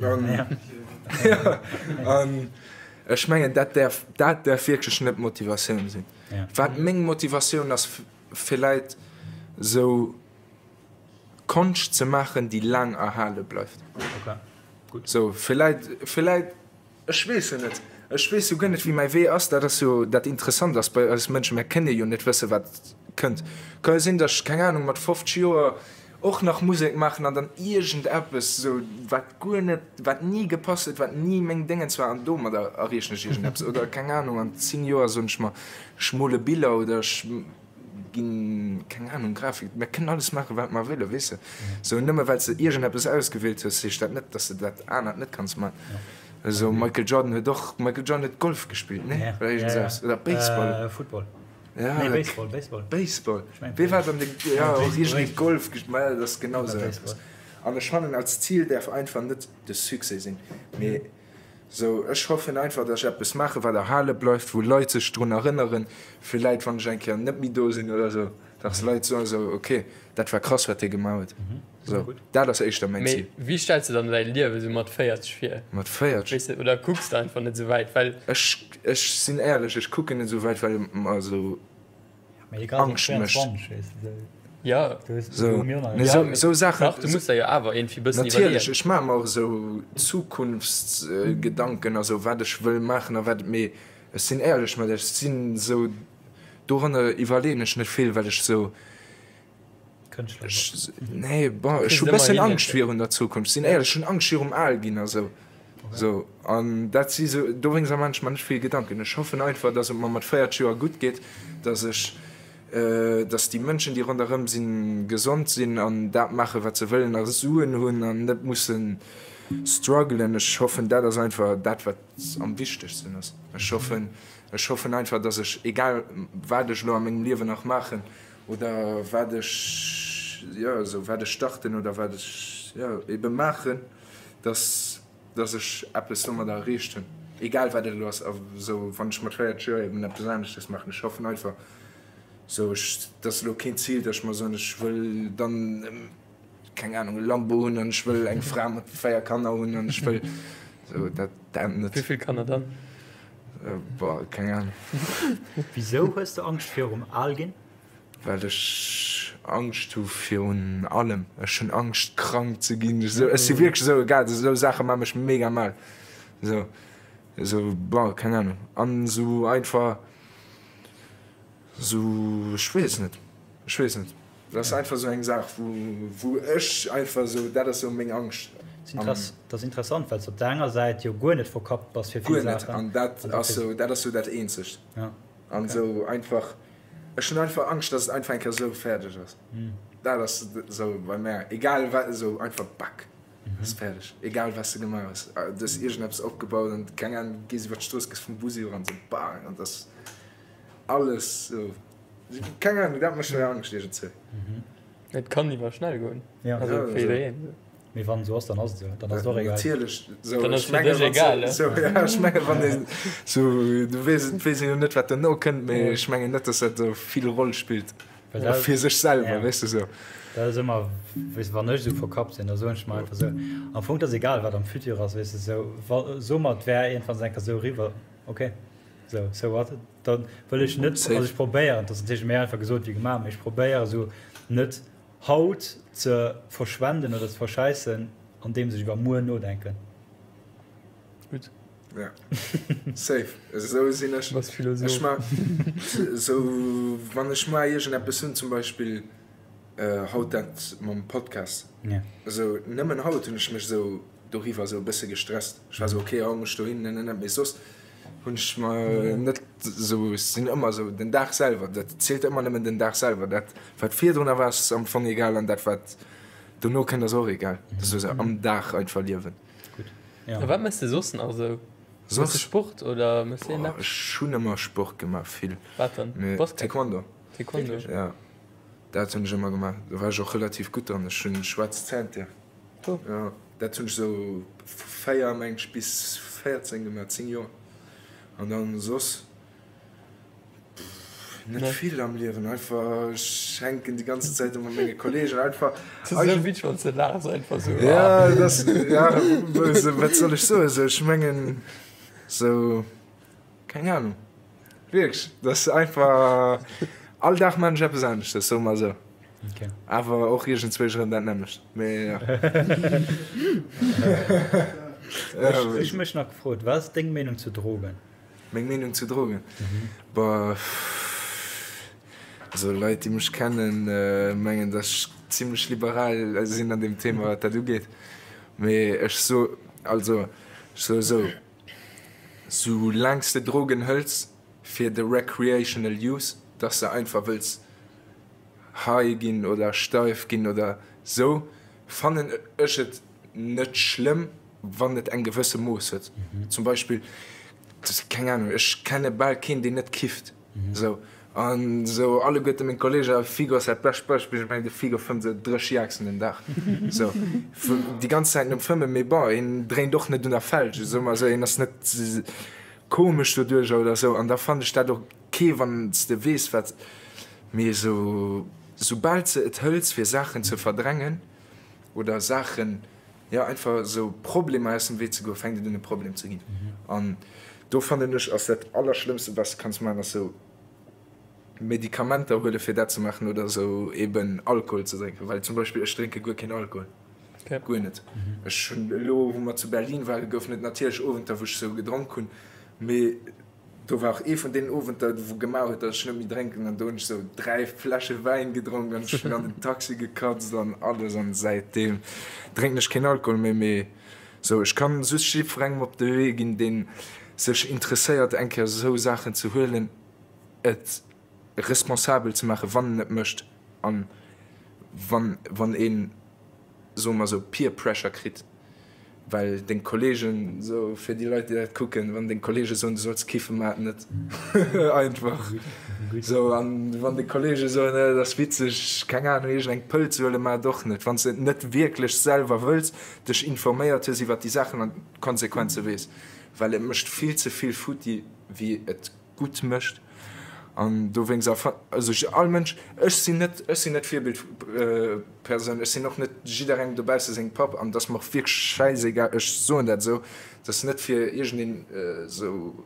An, an ech mengen, dat däerf, dat däerf wierklech net d'Motivatioun sinn. Wat meng Motivatioun ass, villäit sou, Konscht ze maachen, déi laang erhale bleift. Sou, villäit, villäit, ech weess jo net, ech weess jo guer net, wéi mäi Wee ass. Dat ass jo dat Interessant ass bei eis Mënschen, mär kënne jo net wësse wat kënnt. Ka jo sinn, datt ech, keng Ahnung, mat 50 Joer och nach Musek maachen an dann iergendeppes sou, wat guer net, wat ni gepasst huet, wat ni meng Déngens war an domadder erreechen ech iergendeppes. Oder, keng Ahnung, an 10 Joer soen ech mer, ech mole Biller oder ech. Ginn, keng Ahnung, Grafik, mir kënnen alles maachen, wat mer wëllen, weess de. Sou, nëmme well s de iergendeppes ausgewielt hues, heescht dat net, dass de dat anert net kanns maachen. Esou Michael Jordan huet och, Michael Jordan huet Golf gespillt, nee? Oder iergend esou eppes, oder Baseball? Football. Ja, Nee, Baseball, Baseball. Baseball. Wee war dann de, ja, och iergendee Golf gespillt, mä dat ass genau esou eppes. An ech fannen, als Zil däerf einfach net de Succès sinn, mee Sou, ech hoffen einfach, dass ech eppes maachen, wat erhale bleift, wou Leit sech drun erënneren, villäit wann ech eng Kéier net méi do sinn oder sou, dass Leit soen sou, ok, dat war krass, wat dee gemaach huet. Sou, dat ass éischter mäin Zil. Mee wéi stells de dann däi Liewe sou mat 40 vir? Mat 40? Weess de, oder kucks de einfach net sou wäit, well. Ech, ech sinn éierlech, ech kucken net sou wäit, well et mer sou. Angscht mécht. Ja. Sou, mee sou, sou Saachen. Dach, du muss der jo awer iergendwéi bëssen iwwerleeën. Natierlech, ech maache mer och esou Zukunftsgedanken a sou, wat ech wëll maachen a wat, mee ech sinn éierlech mat iech, ech sinn esou, doranner iwwerleeën ech net vill, well ech esou, Kënschtler. Nee, bon, ech hu bëssen Angscht virun der Zukunft, sinn éierlech, ech hunn Angscht virum al ginn a sou. Sou, an dat si sou, dowéinst maachen ech mer net vill Gedanken. Ech hoffen einfach, dass et mer mat 40 Joer gutt geet, dass ech, dass déi Mënschen, déi ronderëm sinn, gesond sinn an dat maachen, wat se wëllen a Suen hunn an net musse struggelen. Ech hoffen, dat ass einfach dat, wat am wichtegsten ass. Ech hoffen, ech hoffen einfach, dass ech, egal wat ech elo a mengem Liewen nach maachen, Oder wat ech, jo, esou wat ech starten oder wat ech, jo, ebe maachen, dass, dass ech eppes domadder erreecht hunn, egal wat et elo ass. A sou wann ech mat 40 Joer eben eppes aneschtes maachen, ech hoffen einfach, sou ech, dat ass elo keen Zil, dass ech mer soen, ech wëll dann, keng Ahnung, e Lambo hunn an ech wëll eng Fra mat 4 Kanner hunn an ech wëll, sou dat, dat net. Wéi vill Kanner dann? Boah, keng Ahnung. Wisou hues de Angscht virum al ginn? Well ech Angscht hu virun allem. Ech hunn Angscht krank ze ginn. Ech si wierklech esou egal, esou Saache maache mech mega mal. Esou, esou, boah, keng Ahnung. An esou einfach. Sou, ech weess net, ech weess net. Dat ass einfach sou eng Saach, wou, wou ech einfach sou, dat ass sou meng Angscht. Dat ass interessant, well s de op der enger Säit jo guer net verkappt bass fir vill Guer net, Saachen. an dat ass sou, dat ass sou dat Eenzegt. Ja. An sou einfach, ech hunn einfach Angscht, dass et einfach eng Kéier sou fäerdeg ass. Dat ass sou bei mär, egal wat, sou einfach back, ass fäerdeg, egal wat s de gemaach hues. Du hues iergendeppes opgebaut an, keng Ahnung, gees iwwer d'Strooss, gëss vum Bus iwwer an sou bang, an dat ass. Alles sou, keng Ahnung, dat mécht mir Angscht iergendzwéi. Et kann iwwer schnell goen. Ja. Also fir jiddereen. Mee wann et sou ass, dann ass et sou. Dann ass et och egal. Natierlech, sou, Dann ass ech fir menge dech wann egal, sou, ja, ech menge wann een sou, du weess, et weess een jo net wat duerno kënnt, mee ech mengen net, datt dat esou vill Roll spillt Well dat, fir sech selwer, ja. weess de sou. Dat ass ëmmer, weess de, wann ech esou verkappt sinn, da soen ech mer einfach sou, am Fong, et ass egal wat am Futur ass, weess de, sou, wa, so mer, et wär iergendwann eng Kéier sou eriwwer, okay. Sou, so what? Da wëll ech net, also ech probéieren, dat ass natierlech méi einfach gesot wéi gemaach, mee ech probéiere sou net haut ze verschwenden oder ze verschäissen, andeems ech iwwer muer nodenken. Gutt. Ja, safe. Esou sinn ech. Bass Philosoph. Ech ma sou, wann ech mar iergendeppes hunn, zum Beispill haut dat mam Podcast, esou nëmmen haut hunn ech mech esou doriwwer esou e bësse gestresst. Ech war esou, okay, haut muss ech dohin, ne, ne, ne, mee soss Hunn ech mer net esou, ech sinn ëmmer esou den Dag selwer, dat zielt ëmmer nëmmen den Dag selwer, dat wat virdrunner war ass am Fong egal an dat wat dono kënnt ass och egal, dat ass esou am Dag einfach liewen. Gutt, ja. A wat méchs de soss nach esou? Méchs de Sport oder méchs de Boah, ech hunn ëmmer Sport gemaach, vill. Wat dann? Mee Basket? Taekwondo. Taekwondo? Ja, dat hunn ech ëmmer gemaach, do war ech och relativ gutt dran, ech hunn schwaarz Ceinture. Jo, dat hunn ech esou vu 4 meng ech bis 14 gemaach, 10 Joer. An dann soss net vill am Liewen, einfach ech hänken déi ganze Zäit ëmmer menge Kollegen einfach. Dat ass esou witzeg wann s de laachs einfach esou. Ja, dat ass, ja, wat soll ech soen, esou ech mengen esou. Keng Ahnung. Wierklech, dat ass einfach, all Dag maan ech eppes aneschtes, soe mer esou. Okay. Awer och iergendzwousch erëm dat nämmlecht, mee jo. Ech hu mech nach gefrot, wat ass deng Meenung zu Drogen? Meng Meenung zu Drogen? Boah, also Leit déi mech kennen, mengen dass ech zimlech liberal sinn an deem Thema wat dat ugeet. Mee ech so, also ech soe esou, Soulaangs de Drogen hëls fir de recreational use, dass de einfach wëlls high ginn oder steif ginn oder sou, fannen ech et net schlëmm. wann et eng gewësse Mooss huet. Zum Beispill, keng Ahnung, ech kenne bal keen, deen net kifft. Esou, an esou alleguerte meng Kolleegen, a Figo ass dat bescht Beispill, ech mengen de Figo fëmmt esou 30 Jaaxen den Dag, esou déi ganz Zäit um Fëmmen, mee bon, een dréint och net un der Felg, soe mer esou, een ass net komesch doduercher oder esou, an da fannen ech dat ok, wann s de weess wat, mee esou soubal s de et hëls fir Saachen ze verdrängen oder Saachen, jo einfach esou Problemer aus dem Wee ze goen, fänkt et un e Problem ze ginn. An do fannen ech ass dat allerschlëmmste wat s de kanns maachen ass esou Medikamenter huele fir dat ze maachen oder esou eben Alkohol ze drénken, well zum Beispill ech drénke guer keen Alkohol, guer net. Ech hunn elo wou mer zu Berlin waren, goufen et natierlech Owenter wou ech esou gedronk hunn, mee Do war och ee vun deenen Owenter, wou gemaach huet, datt ech net méi drénken an do hunn ech sou 3 Fläsche Wäin gedronk an ech hunn an den Taxi gekatzt an alles an säitdeem drénken ech keen Alkohol méi. Mee sou ech kann just jiddwerengem op de Wee ginn, deen sech interesséiert eng Kéier sou Saachen ze huelen, et responsabel ze maachen, wann en et mécht an wann wann een, soe mer sou, Peer Pressure kritt. Well deng Kollegen, sou fir déi Leit déi dat kucken, wann deng Kollege soen du solls kiffen, maach et net einfach sou. An wann deng Kollege soen et ass witzeg, keng Ahnung, iergend eng Pëll ze huelen, maach et och net, wann s de et net wierklech selwer wëlls, dech informéiert hues iwwert déi Saachen an d'Konsequenze weess. Well et mécht vill ze vill futti wéi et gutt mécht an dowéinst also all Mënsch, ech sinn net, ech sinn net Virbildpersoun, ech sinn och net jidderengem dobausse seng Papp an et ass mer och wierklech schäisegal, ech soen dat esou, et ass net fir iergendeen esou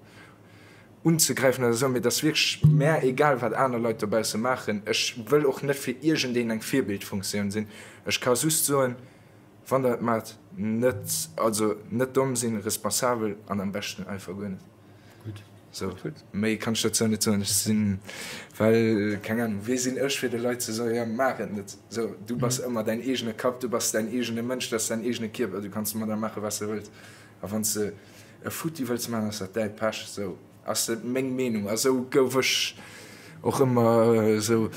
unzegräifen oder esou, mee et ass wierklech mär egal wat aner Leit dobausse maachen, ech wëll och net fir iergendeen eng Virbildfunktioun sinn, ech ka just soen, wann der et maacht, net, also net domm sinn, responsabel an am beschten einfach guer net. Gutt. Sou, méi kann ech dozou net soen. Ech sinn, well, keng Ahnung, wie sinn ech fir de Leit ze soen, jo maach et net. Sou, du bass ëmmer däin eegene Kapp, du bass däin eegene Mënsch, dat ass däin eegene Kierper, du kanns domadder maache wat s de wëlls. A wann s de e futti wëlls maachen, ass dat däi Pech. Sou ass dat meng Meenung a sou gouf ech och ëmmer esou.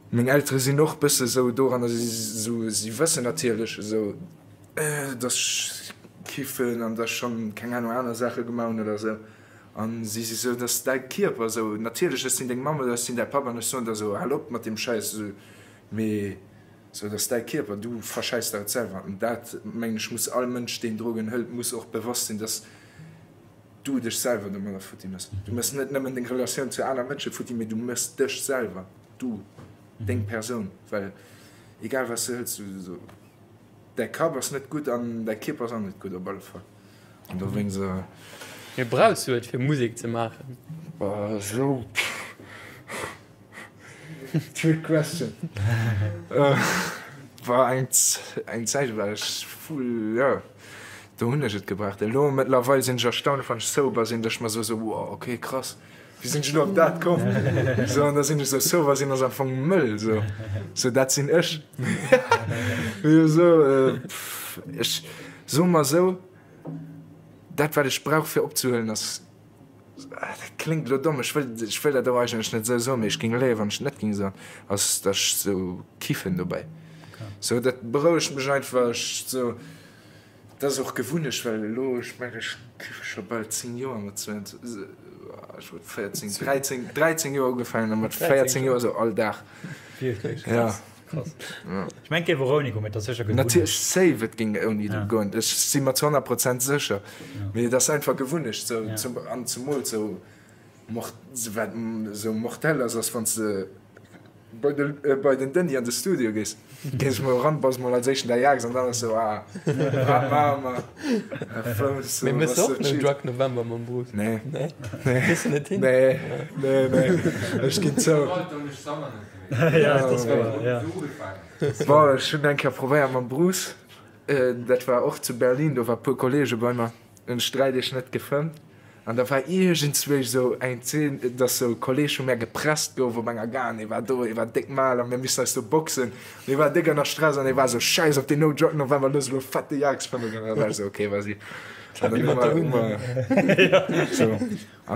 Meng Eltere sinn och bësse sou doranner, si si wëssen natierlech esou, dass ech kiffen an dass ech schonn, keng Ahnung, aner Saache gemaach hunn oder esou. An si si sou, dass däi Kierper esou, natierlech, ech sinn deng Mamm oder ech sinn däi Papp an ech soen der esou, hal op mat deem Schäiss, esou, mee esou, dass däi Kierper, du verschäiss der et selwer. An dat, mengen ech, muss all Mënsch, deen Drogen hëlt, muss och bewosst sinn, dass du dech selwer domadder futti méchs. Du méchs net nëmmen deng Relatioun zu aner Mënsche futti, mee du méchs dech selwer, du, deng Persoun, well egal wat s du hëls, du esou. Däi Kapp ass net gutt an däi Kierper ass och net gutt op alle Fall. An dowéinst. Mee brauchs du et fir Musek ze maachen? Esou trick question. War eng eng Zäit war ech full, jo do hunn ech et gebraucht. Elo mëttlerweil sinn ech erstaunt wann ech sober sinn, datt ech mer esou sou, wow ok krass. Wéi sinn ech elo op dat komm? Sou, an da sinn ech sou, sober sinn ass am Fong mëll, sou, sou dat sinn ech. Mee sou, ech soe mer sou, dat wat ech brauch fir opzehuelen ass, dat kléngt elo domm, ech wëll, ech wëll dat och eigentlech net sou soen, mee ech géing léier wann ech et net géing soen, ass datt ech sou kiffen dobäi. Sou, dat berouegt mech einfach, ech sou. Dat ass och Gewunnecht, well elo, ech mengen, ech kiffe scho bal 10 Joer mat 22, ech wollt 14, 13, 13 Joer ugefaangen a mat 14 Joer esou all Dag. Wierklech? Ja. Krass. Ech mengen, et géif och ouni goen, mee et ass sécher Gewunnecht. Natierlech, safe, et géing ouni goen. Ech si mer zu 100 Prozent sécher. Mee et ass einfach Gewunnecht, sou, an zemools sou Mort, wat esou mortell ass, ass wann s de bei de, bei den Denis an de Studio gees, gees mol eran, bass mol als éischten däi Jacks an dann ass sou, ah, wat maache mer? Fëmms du, Mee mëss du och No Drug November mam Bruce? Nee. Nee? Nee. Gees du net hin? Nee, nee, nee, ech ginn zou. Ja, dat ass wouer, ja. Bon, ech hunn eng Kéier probéiert mam Bruce, dat war och zu Berlin, do war puer Kollege bei mer, hunn ech 3 Deeg net gefëmmt. An da war iergendswéi sou eng Zeen, dass sou e Kolleg vu mär gepresst gouf op enger Gare an hie war do, hie war déck mal a mir missten eis do boxen an hie war déck ënner Stress an hie war sou, Schäiss op deen No Drug November, looss elo fett de Jacques fëmmen goen. An da war ech sou, ok, vas-y. An dann hu mer, hu mer sou,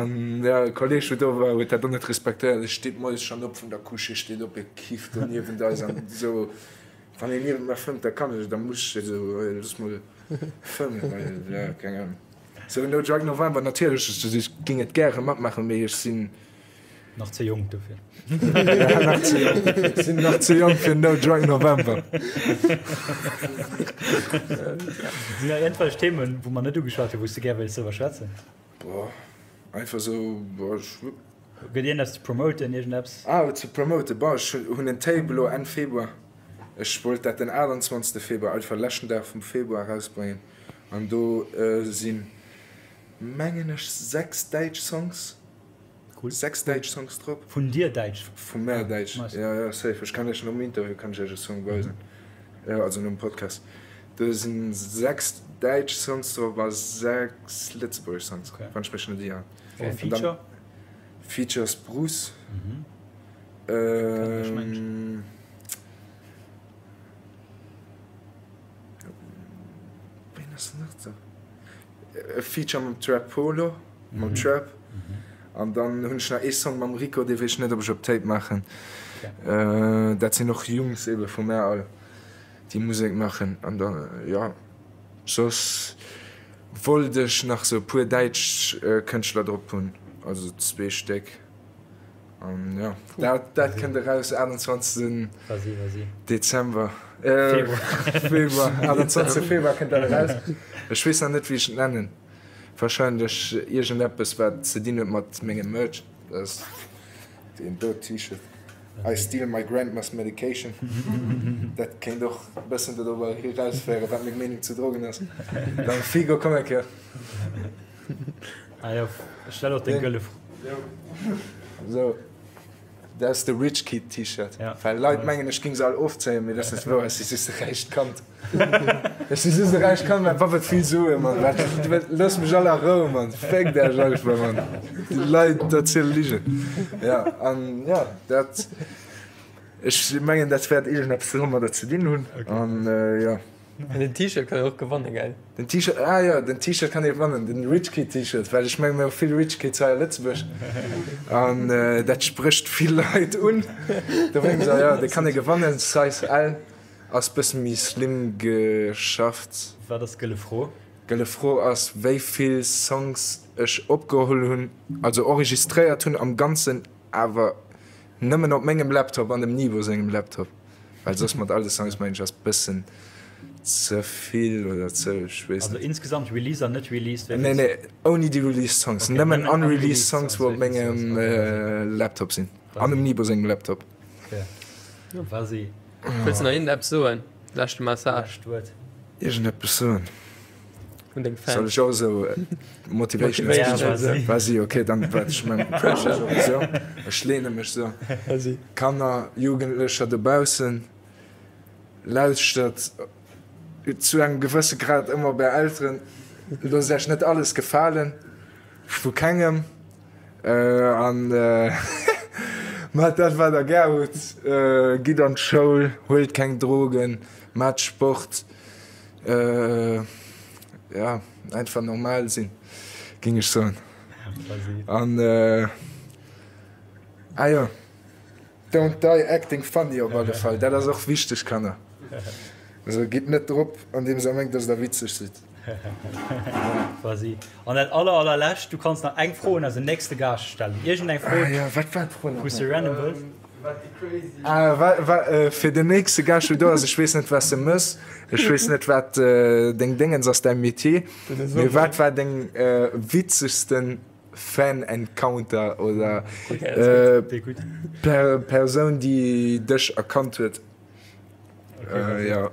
an jo, e Kolleg wou do war, huet dat och net respektéiert, e steet moies schonn op vun der Couche, hie steet op, hie kifft do niewent eis an sou, wann een niewent mer fëmmt, da kann ech, da muss ech sou, looss mol. Fëmmen, well, ja, keng Ahnung. Sou No Drug November, natierlech, ech géing et gäre matmaachen, mee ech sinn. Nach ze jonk dofir. Ja, nach ze jonk. Ech sinn nach ze jonk fir No Drug November. Sinn nach iergendwelch Themen, wou mer net ugeschwat hunn, wou s de gär wéilts driwwer schwätzen? Boah, einfach sou, boah, ech. Gëtt iergendeppes ze promoten, iergendeppes? Ah, ze promoten, bon, ech hunn en Tape elo Enn Februar. Ech wollt dat den 28. Februar, einfach leschten Dag vum Februar erausbréngen. An do sinn, mengen ech, 6 däitsch Songs. Cool. 6 däitsch Songs drop. Vun dir däitsch? Vu mär däitsch, ah, nice. Ja, ja, safe. Ech kann iech nom Interview kann ech iech e Song weisen. Mhm. Also nom Podcast. Do sinn 6 däitsch Songs drop a 6 lëtzebuergesch Songs, okay. wann ech mech net ieren. Okay. Feature? Features Bruce. Mhm. Ähm, Ween ass nach do? E Feature mam Trap Polo, mam Trap. An dann hunn ech nach ee Song mam Rico, dee weess ech net, ob ech op Tape maachen. Dat sinn och Jungs ebe vu mär all, déi Musek maachen. An da jo, soss wollt ech nach sou e puer däitsch Kënschtler drop hunn, also zwee Stéck. An jo, dat, dat kënnt eraus 28. Dezember, Februar, 28. Februar kënnt dat eraus. Ech weess nach net, wéi ech et nennen. Warscheinlech iergendeppes, wat ze dinn huet mat mengem Merch. Dat ass deen do T-Shirt. I steal my grandma's medication. Dat kéint och e bëssen dodrower erausféieren, wat meng Meenung zu Drogen ass. Dann, Figo, komm eng Kéier. Ah jo, stell och deng gëlle Fro. Sou, dat ass de Rich Kid T-Shirt. Well Leit mengen ech ging se all ofzéien, mee dat ass net wouer, ech si just e räicht Kand. Ech si just e räicht Kand, mäi Papp huet vill Suen, Mann. Wat, loosst mech all a Rou, Mann. Féckt Iech einfach, Mann. Déi Leit erziele Ligen. Ja, an ja, dat, ech mengen dat wäert iergendeppes domadder ze dinn hunn. An jo. An den T-Shirt kann een och gewannen, gell? Den T-Shirt, ah jo, den T-Shirt kann ee gewannen, den Rich Kid T-Shirt, well ech mengen mir hu vill Rich Kids hei a Lëtzebuerg an dat sprécht vill Leit un. Dowéinst, ah jo, dee kann ee gewannen. Size L ass bësse méi slim geschafft. Wat ass d'gëlle Fro? Gëlle Fro ass, wéi vill Songs ech opgeholl hunn, also enregistréiert hunn am Ganzen, awer nëmmen op mengem Laptop an dem Nivo sengem Laptop. Well soss mat all de Songs mengen ech ass bëssen ze vill oder ze, ech weess net. Also insgesamt Release an net Released, wéi vill? Nee nee, ouni déi Released Songs, nëmmen unreleased Songs wou op mengem Laptop sinn an dem Nibo sengem Laptop. Ok, vas-y. Wëlls de nach iergendeppes soen? Leschte Message. Lescht Wuert. Iergendeppes soen? Un deng Fans. Soll ech och esou motivational speech? Ja, vas-y. Ok, dann waart ech man Pressure. Esou, ech lehne mech esou. Vas-y. Kanner, Jugendlecher dobaussen, lauschtert zu engem gewësse Grad ëmmer op är Elteren. Loosst iech net alles gefalen, vu kengem. An maacht dat wat der gär hutt. Gitt an d'Schoul, huelt keng Drogen, maacht Sport. Ja, einfach normal sinn, géing ech soen. An, ah jo, don't die acting funny op alle Fall, dat ass och wichteg, Kanner. Also gitt net drop, andeems der mengt, dass der witzeg sidd. Vas-y. An dat aller, allerlescht, du kanns nach eng Fro un eisen nächste Gaascht stellen. Iergendeng Fro, Ah jo, wat war d'Fro nach wou s du random wëlls. Ah, wa, wa, fir den nächste Gaascht, wou do ass, ech weess net, wat s de mëss, ech weess net, wat deng Déngens ass, däi Metier, mee wat war deng witzegsten Fan-Encounter oder Persoun, déi dech erkannt huet? Jo.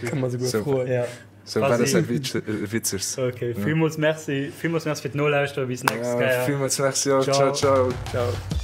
Kann man souguer froen. Sou, wat ass dat Witzegst? Ok, villmools Merci, villmools Merci fir d'Nolauschteren, bis nächst Kéier. Villmools Merci och, ciao ciao. Ciao.